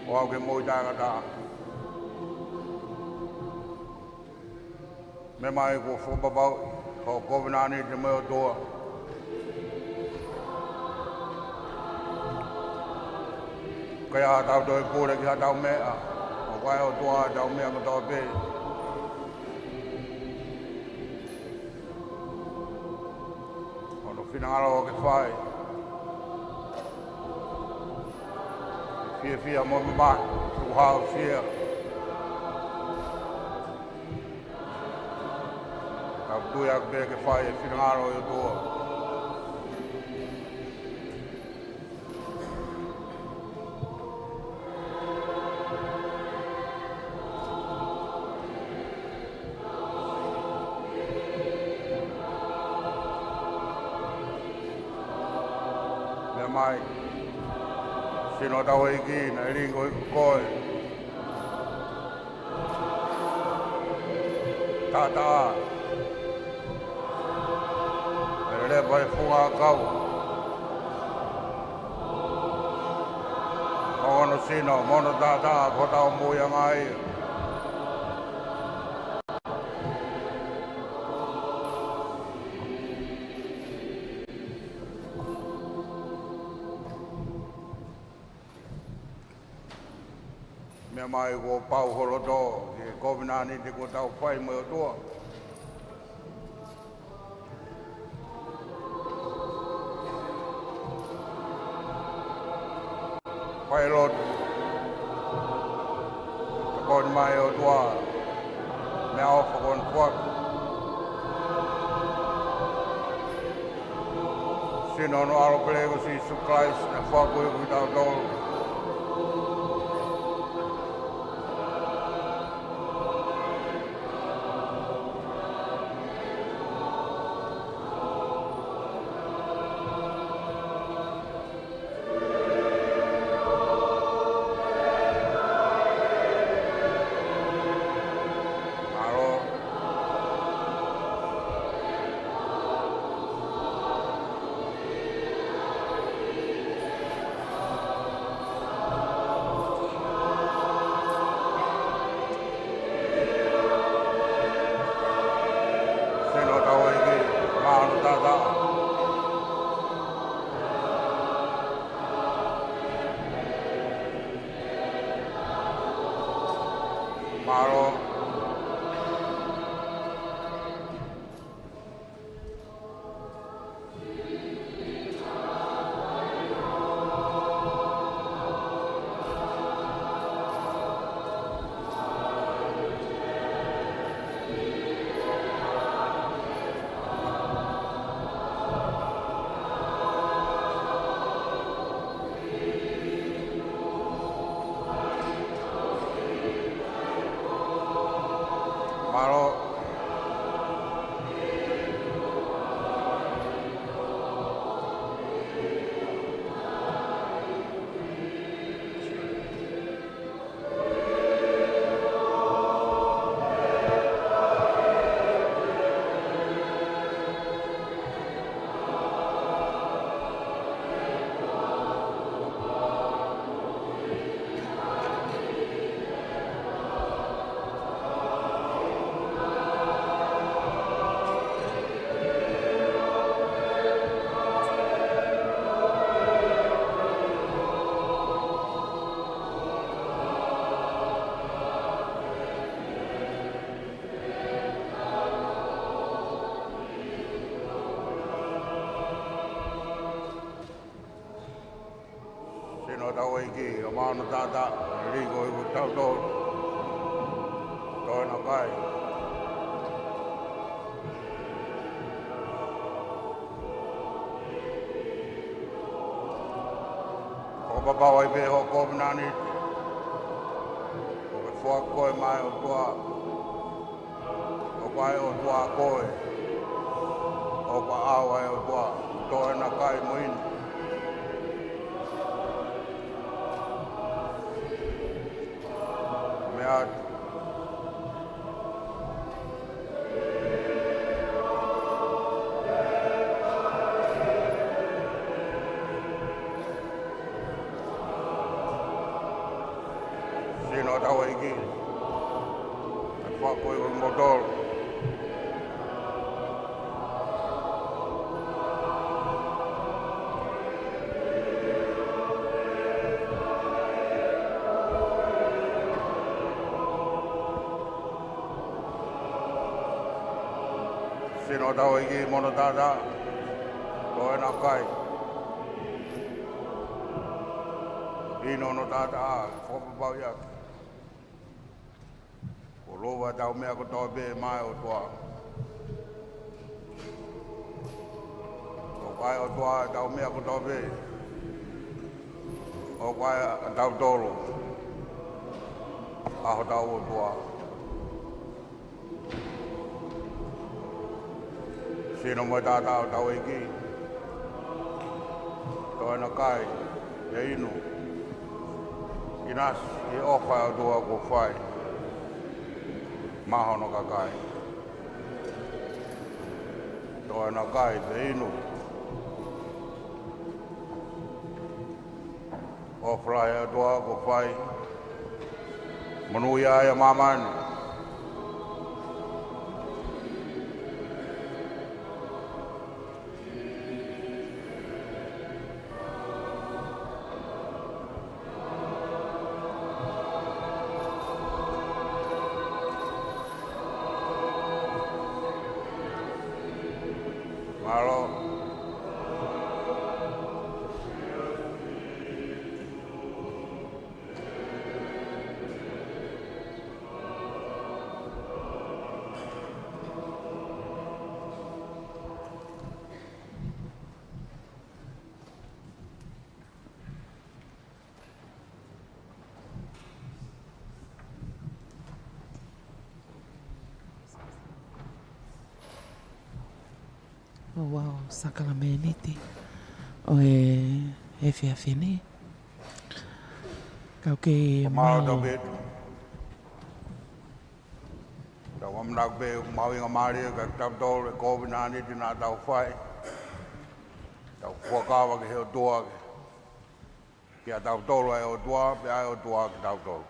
ʻo aʻu ki he moʻui taʻengata. Meʻa mai kuo fakapapauʻi hoʻo kovinānite mo e ʻOtua. ʻIkai haʻatau toe pule ki haʻatau meʻa. ʻOku ʻa e ʻOtua ʻetau meʻa kotoa pē. Hono finangalo ke fai. Fiefia mo e mamahi, tukuhausia. Tau tui ʻaki pē ke fai e finangalo ʻo e ʻOtua. Meʻa mai, sino hotau ʻEiki, naʻe lilingi koe ko koe. Taʻataʻa. ʻE lepa he funga ʻakau. Mo hono sino, mo hono taʻataʻa, ko hotau moʻuiʻanga ia. Meʻa mai kuo pau ho loto ki he kovinānite kuo tau fai mo e ʻOtua. Fai e lotu. Tokoni mai ʻOtua. Meʻaʻofa kuo ne foaki. Sino hono ʻAlo pele ko Sīsū Kalaisi naʻe foaki koe ko kitautolu. Mālō. Sino hotau ʻEiki, mo hono taʻataʻa. Mālō. Mālō. Tau ʻEiki, ʻa e maama taʻataʻa, liko ʻi hotau tō. Toe naʻa kai. Fakapapauʻi pē hoʻo kovinānite. ʻOku ke foaki koe mai ʻOtua. ʻOku ʻi ai ʻOtua koe. ʻOku ʻi ai ʻa e ʻOtua. Toe naʻa kai mo inu. Meʻa atu. Sino hotau ʻEiki. Fakapapauʻi ʻoku mou tō. Sino hotau ʻEiki, maama taʻataʻa. Toe naʻa kai. Inu hono taʻataʻa, fakapapauʻi atu. Kuo lava ʻetau meʻa kotoa pē maʻa e ʻOtua. ʻOku ʻi ai ʻOtua ʻetau meʻa kotoa pē. ʻOku ʻi ai ʻa tautolu ʻa hotau ʻOtua. Sino mo e taʻataʻa hotau ʻEiki. Toe naʻa kai, pea inu. ʻInasi ʻi he ʻofa ʻa e ʻOtua kuo fai maʻa hono kakai. Toe naʻa kai, pea inu. ʻOfa lahi ʻa e ʻOtua kuo fai. Monūʻia ai ʻa māmani. Mālō. ʻO ʻa e sākalamēniti ʻo e efiafi ni. Kau ke Ko mālō mai. Tau pē. Tau ʻamanaki pē ʻoku mahuʻinga mālie kiate kitautolu e kovinānite naʻa tau fai. Tau fuakava ki he ʻOtua ke, kiate kitautolu ʻa e ʻOtua, pea ʻa e ʻOtua kiate kitautolu.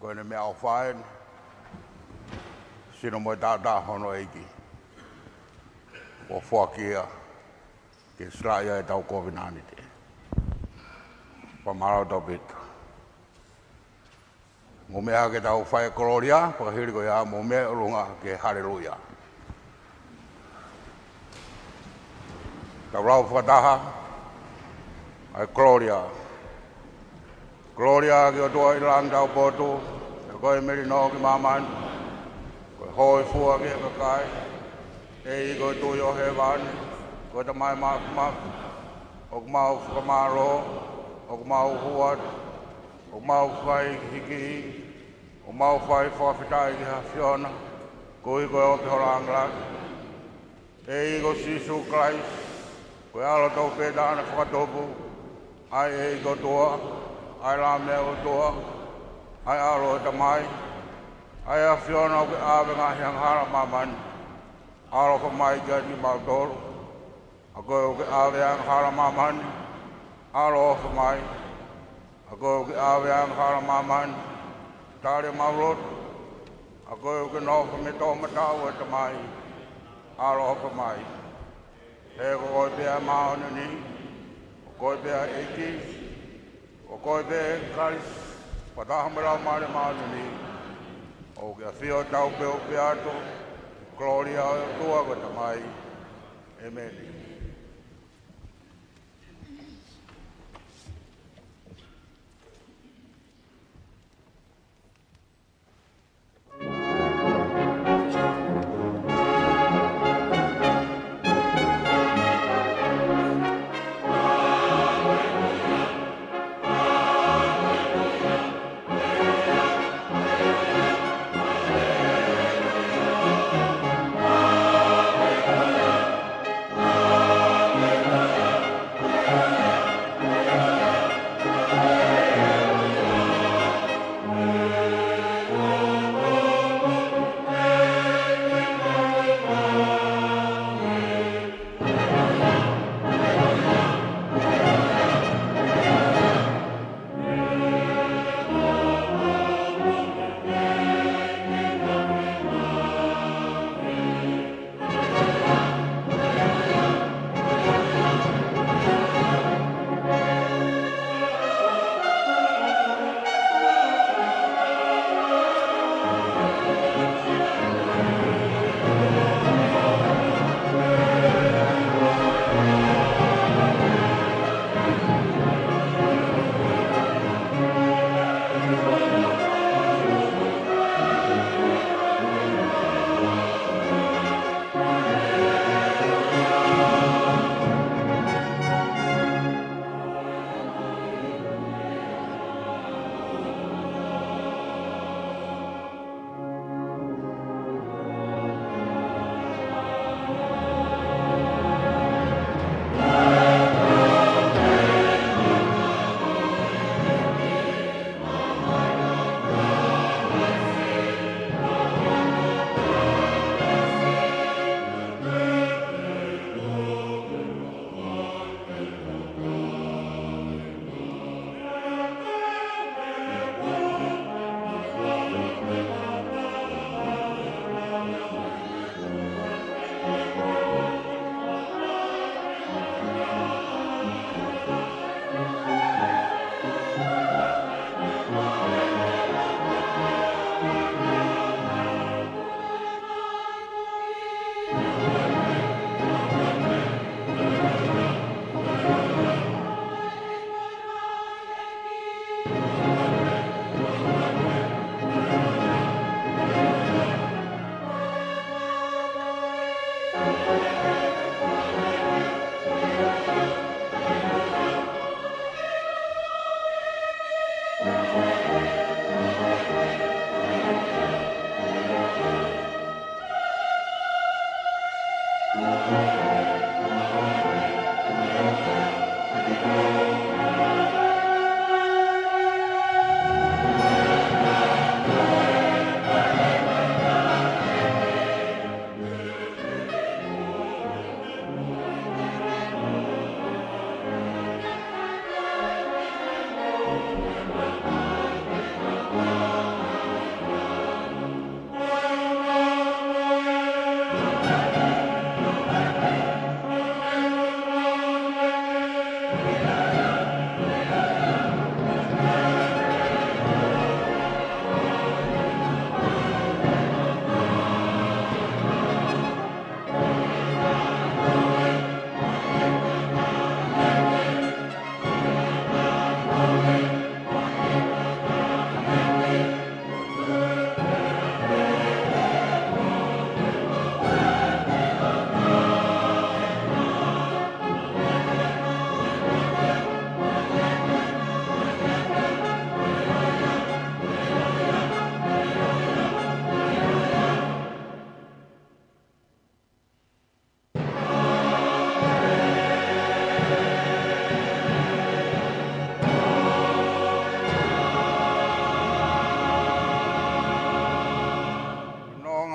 Ko ʻene meʻaʻofa eni, sino mo e taʻataʻa hono ʻEiki. Kuo foaki ia ke silaʻi ʻetau kovinānite. Pea mālō ʻaupito. Mou meʻa ke tau fai e kolōlia, pea ka hili ko ia mou meʻa ʻi ʻolunga ki he haleluia. Tau lau fakataha ʻa e kolōlia. Kolōlia ki he ʻOtua ʻi langi taupotu, pea ko e melino ki māmani, ko e hōifua ki he kakai, ʻEiki ko e Tuʻi ʻo hēvani, ko e Tamai Māfimafi, ʻoku mau fakamālō, ʻoku mau hū atu, ʻoku mau fai hiki, ʻoku mau fai fakafetaʻi ki he ʻAfiona, koeʻuhi ko e ope ho lāngilangi. ʻEiki ko Sīsū Kalaisi, ko e ʻAlo tofu pē taha naʻe fakatupu, ʻa e ʻEiki ko e ʻOtua, ʻa e Laumea ʻo e ʻOtua, ʻa e ʻAlo ʻo e Tamai, ʻa e ʻAfiona ʻoku ʻave ngaahi angahala ʻa māmani, ʻaloʻofa mai kiate kimautolu. ʻA koe ʻoku ke ʻave angahala ʻa māmani, ʻaloʻofa mai. ʻA koe ʻoku ke ʻave angahala ʻa māmani, tali ʻemau lotu. ʻA koe ʻoku ke nofo mei he toʻomataʻu ʻo e Tamai, ʻaloʻofa mai. He ko koe pē ʻa e māʻoniʻoni, ko koe pē ʻa e ʻEiki, ko koe pē ʻa Kalaisi, fakataha mo e Laumālie Māʻoniʻoni, ʻoku ke ʻafio ʻo taʻengata pē ʻo pehē atu, kolōlia ʻo e ʻOtua ko e Tamai. ʻEmeni.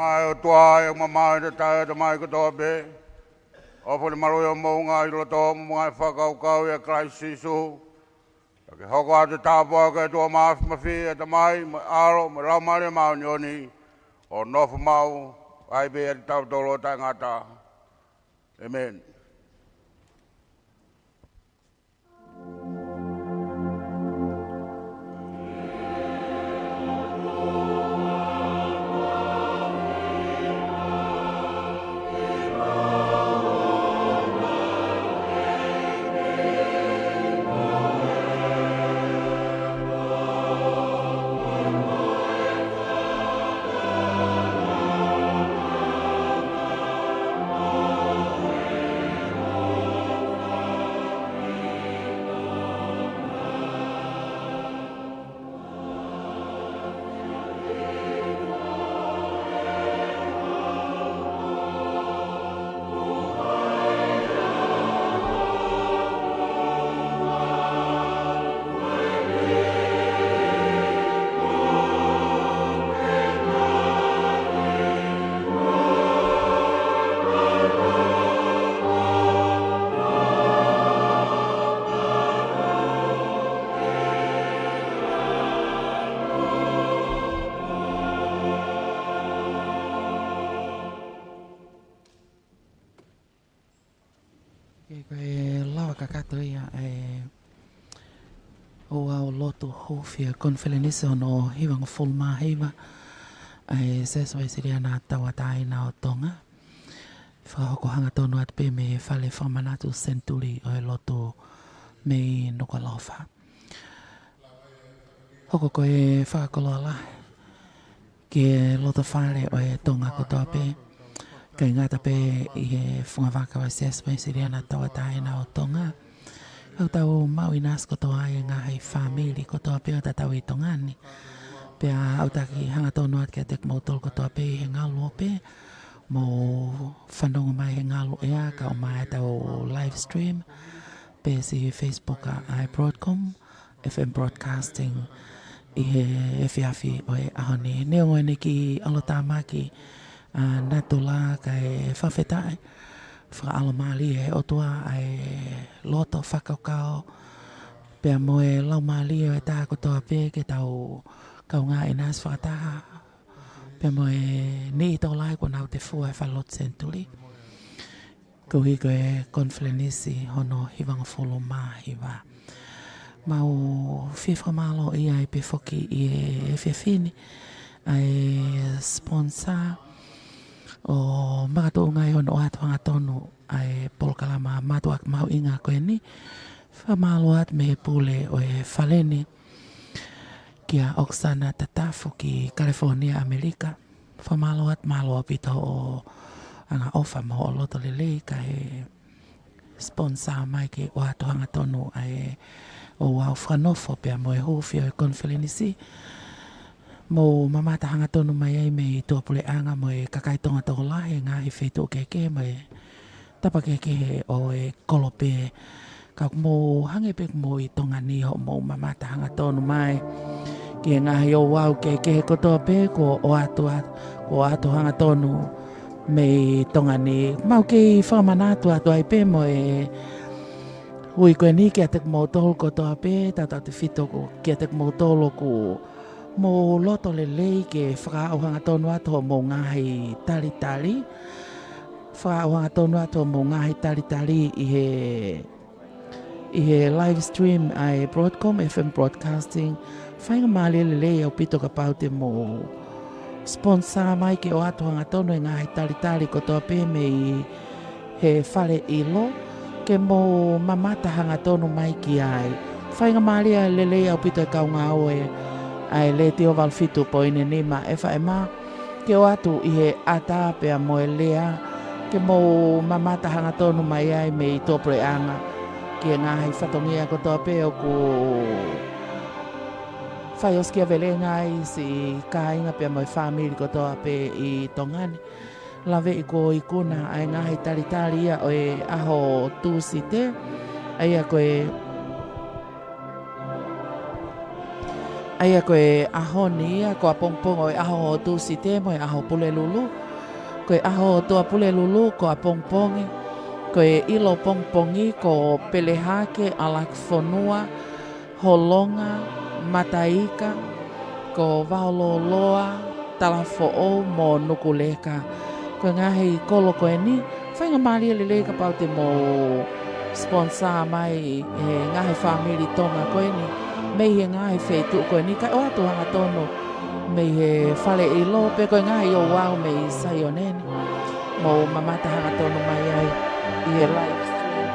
ʻE ʻOtua, ʻe mamaʻo ʻi he tatae ʻo e tamai kotoa pē, ʻofa mo e maluʻi ʻo e moʻunga ʻi loto mo e ngaahi fakakaukau ʻia Kalaisi Sīsū. Pea ke hoko atu e tāpuaki ʻa e ʻOtua Māfimafi, ʻa e Tamai, mo e ʻAlo, mo e Laumālie Māʻoniʻoni, ʻo nofo maʻu ai pē ʻiate kitautolu ʻo taʻengata. ʻĒmeni. Ko e lava kakato ia ʻa e ouau lotu hūfia konifelenisi hono hivangofulu mā hiva ʻa e Siasi Uēsiliana Tauʻatāina ʻo Tonga. Fakahoko hangatonu atu pē mei he fale fakamanatu Senituli ʻo e lotu mei Nukuʻalofa. Hoko ko e fakakoloa lahi ki he loto fale ʻo e Tonga kotoa pē, kae ʻikai ngata pē ʻi he fungavaka ʻo e Siasi Uēsiliana Tauʻatāina ʻo Tonga, ka ʻoku tau maʻu ʻinasi kotoa ai e ngaahi fāmili kotoa pē ʻo tatau ʻi Tonga ni. Pea ʻoku taki hangatonu atu kiate kimoutolu kotoa pē ʻi he ngalu ope, mou fanongo mai he ngalu ʻea, kae ʻumaʻā ʻetau live stream, pē siʻi Facebook ʻa e Broadcom F M Broadcasting ʻi he efiafi ʻo e ʻaho ni. Neongo ʻene kiʻi ʻalotāmaki ʻa natula, kae fakafetaʻi, fakaʻalomālie ʻe he ʻOtua ʻa e loto, fakakaukau, pea mo e laumālie ʻo e taha kotoa pē ke tau kaungā ʻinasi fakataha pea mo e niʻihi tokolahi kuo nau tefua e falelotu Senituli koeʻuhi ko e konifelenisi hono hivangofulu mā hiva. Mau fie fakamālōʻia ai pē foki ʻi he efiafi ni ʻa e sponsor ʻo makatuʻunga ai hono ʻoatu hangatonu ʻa e polokalama mātuʻaki mahuʻinga ko eni. Fakamālō atu mei he pule ʻo e fale ni kia ʻOkesana Tatafu ki California, ʻAmelika. Fakamālō atu, mālō ʻaupito hoʻo angaʻofa mo hoʻo loto lelei kae sponsor mai ke ʻoatu hangatonu ʻa e ouau fakanofo pea mo e hūfia ʻo e konifelenisi. Mou mamata hangatonu mai ai mei tuʻapuleʻanga mo e kakai Tonga tokolahi he ngaahi feituʻu kehekehe mo e tapa kehekehe ʻo e kolope. Ka ʻoku mou hangē pē ʻoku mou ʻi Tonga ni, hoʻomou mamata hangatonu mai ki he ngaahi ouau kehekehe kotoa pē kuo ʻoatu, kuo ʻoatu hangatonu mei Tonga ni. Mau kei fakamanatu atu ai pē mo e ui ko eni kiate kimoutolu kotoa pē, tautautefito kiate kimoutolu ʻoku mou loto lelei ke fakaaʻu hangatonu atu hoʻomou ngaahi talitali. Fakaaʻu hangatonu atu hoʻomou ngaahi talitali ʻi he, ʻi he live stream ʻa e Broadcom F M Broadcasting. Faingamālie lelei ʻaupito kapau te mou sponsor mai ke ʻoatu hangatonu e ngaahi talitali kotoa pē mei he fale ʻilo, ke mou mamata hangatonu mai ki ai. Faingamālie lelei ʻaupito e kau ngāue ʻa e Letiō valu fitu poini nima F M ke ʻoatu ʻi he ʻata pea mo e lea, ke mou mamata hangatonu mai ai mei tuʻapuleʻanga ki he ngaahi fatongia kotoa pē ʻoku fai ʻosikiavelenga ai siʻi kāinga pea mo e fāmili kotoa pē ʻi Tonga ni. Laveʻi kuo ikuna ʻa e ngaahi talitali ia ʻo e ʻaho Tūsite, ʻa ia ko e, ʻA ia ko e ʻaho ni ia, ko ʻapongipongi ʻo e ʻaho Tūsite mo e ʻaho Pulelulu. Ko e ʻaho Tuʻapulelulu ko ʻapongipongi. Ko e ʻilo pongipongi ko Pelehake, ʻAlakifonua, Holonga, Mataika, ko Vaololoa, Talafoʻou mo Nukuleka. Ko e ngaahi kolo ko eni, faingamālie lelei kapau te mou sponsor mai e ngaahi fāmili Tonga ko eni mei he ngaahi feituʻu ko eni, kae ʻoatu hangatonu mei he fale ʻilo pe ko e ngaahi ouau mei Saione ni. Mou mamata hangatonu mai ai ʻi he live stream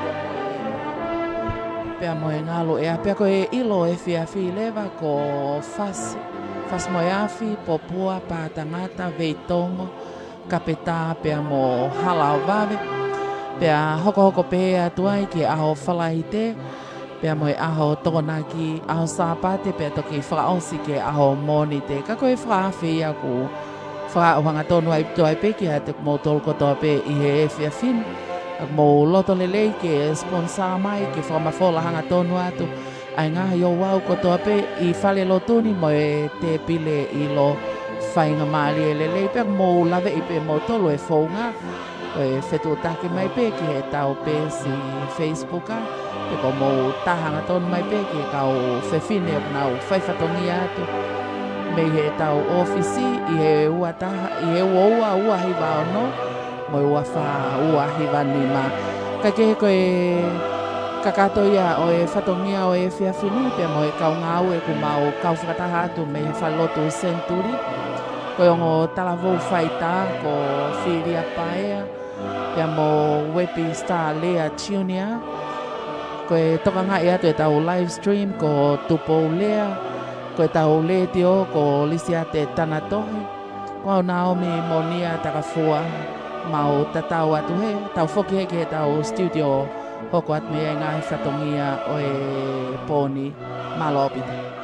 pea mo e ngalu ea, pea ko e ʻilo efiafi leva ko Fasi, Fasi mo e Afi, Popua, Pātangata, Veitongo, Kapetā pea mo Hala ʻo Vave. Pea hokohoko pehē atu ai ki he ʻaho Falaite, pea mo e ʻaho Tokonaki, ʻaho Sāpate, pea toki fakaʻosi ki he ʻaho Mōnite. Ka ko e fakaafe ia ʻoku ou fakaaʻu hangatonu atu ai pē kiate kimoutolu kotoa pē ʻi he efiafi ni. ʻOku mou loto lelei ke sponsor mai, ke fakamafola hangatonu atu ʻa e ngaahi ouau kotoa pē ʻi falelotu ni mo e tēpile ʻilo, faingamālie lelei pē. Mou laveʻi pē moutolu e founga, ʻo e fetuʻutaki mai pē ki heʻetau peesi Facebook, ʻa, pe ko mou tā hangatonu mai pē ki he kau fefine ʻoku nau fai fatongia atu mei heʻetau ʻōfisi ʻi he ua taha, ʻi he ua ua ua hiva ono, mo e ua fā ua hiva nima. Kae kehe ko e kakato ia ʻo e fatongia ʻo e efiafi ni pea mo e kau ngāue ʻoku mau kau fakataha atu mei he falelotu Senituli. Ko e ongo talavou faitā ko Filia Paea, pea mo Wepi Star Lea Junior. Ko e tokangaʻi atu ʻetau live stream ko Tupou Lea, ko ʻetau letiō ko Lisiate Tanatohi. Ko au Naomi Monia Takafua, mau tatau atu hē, tau foki hē ki heʻetau studio hoko atu mei ai e ngaahi fatongia ʻo e pō ni. Mālō ʻaupito.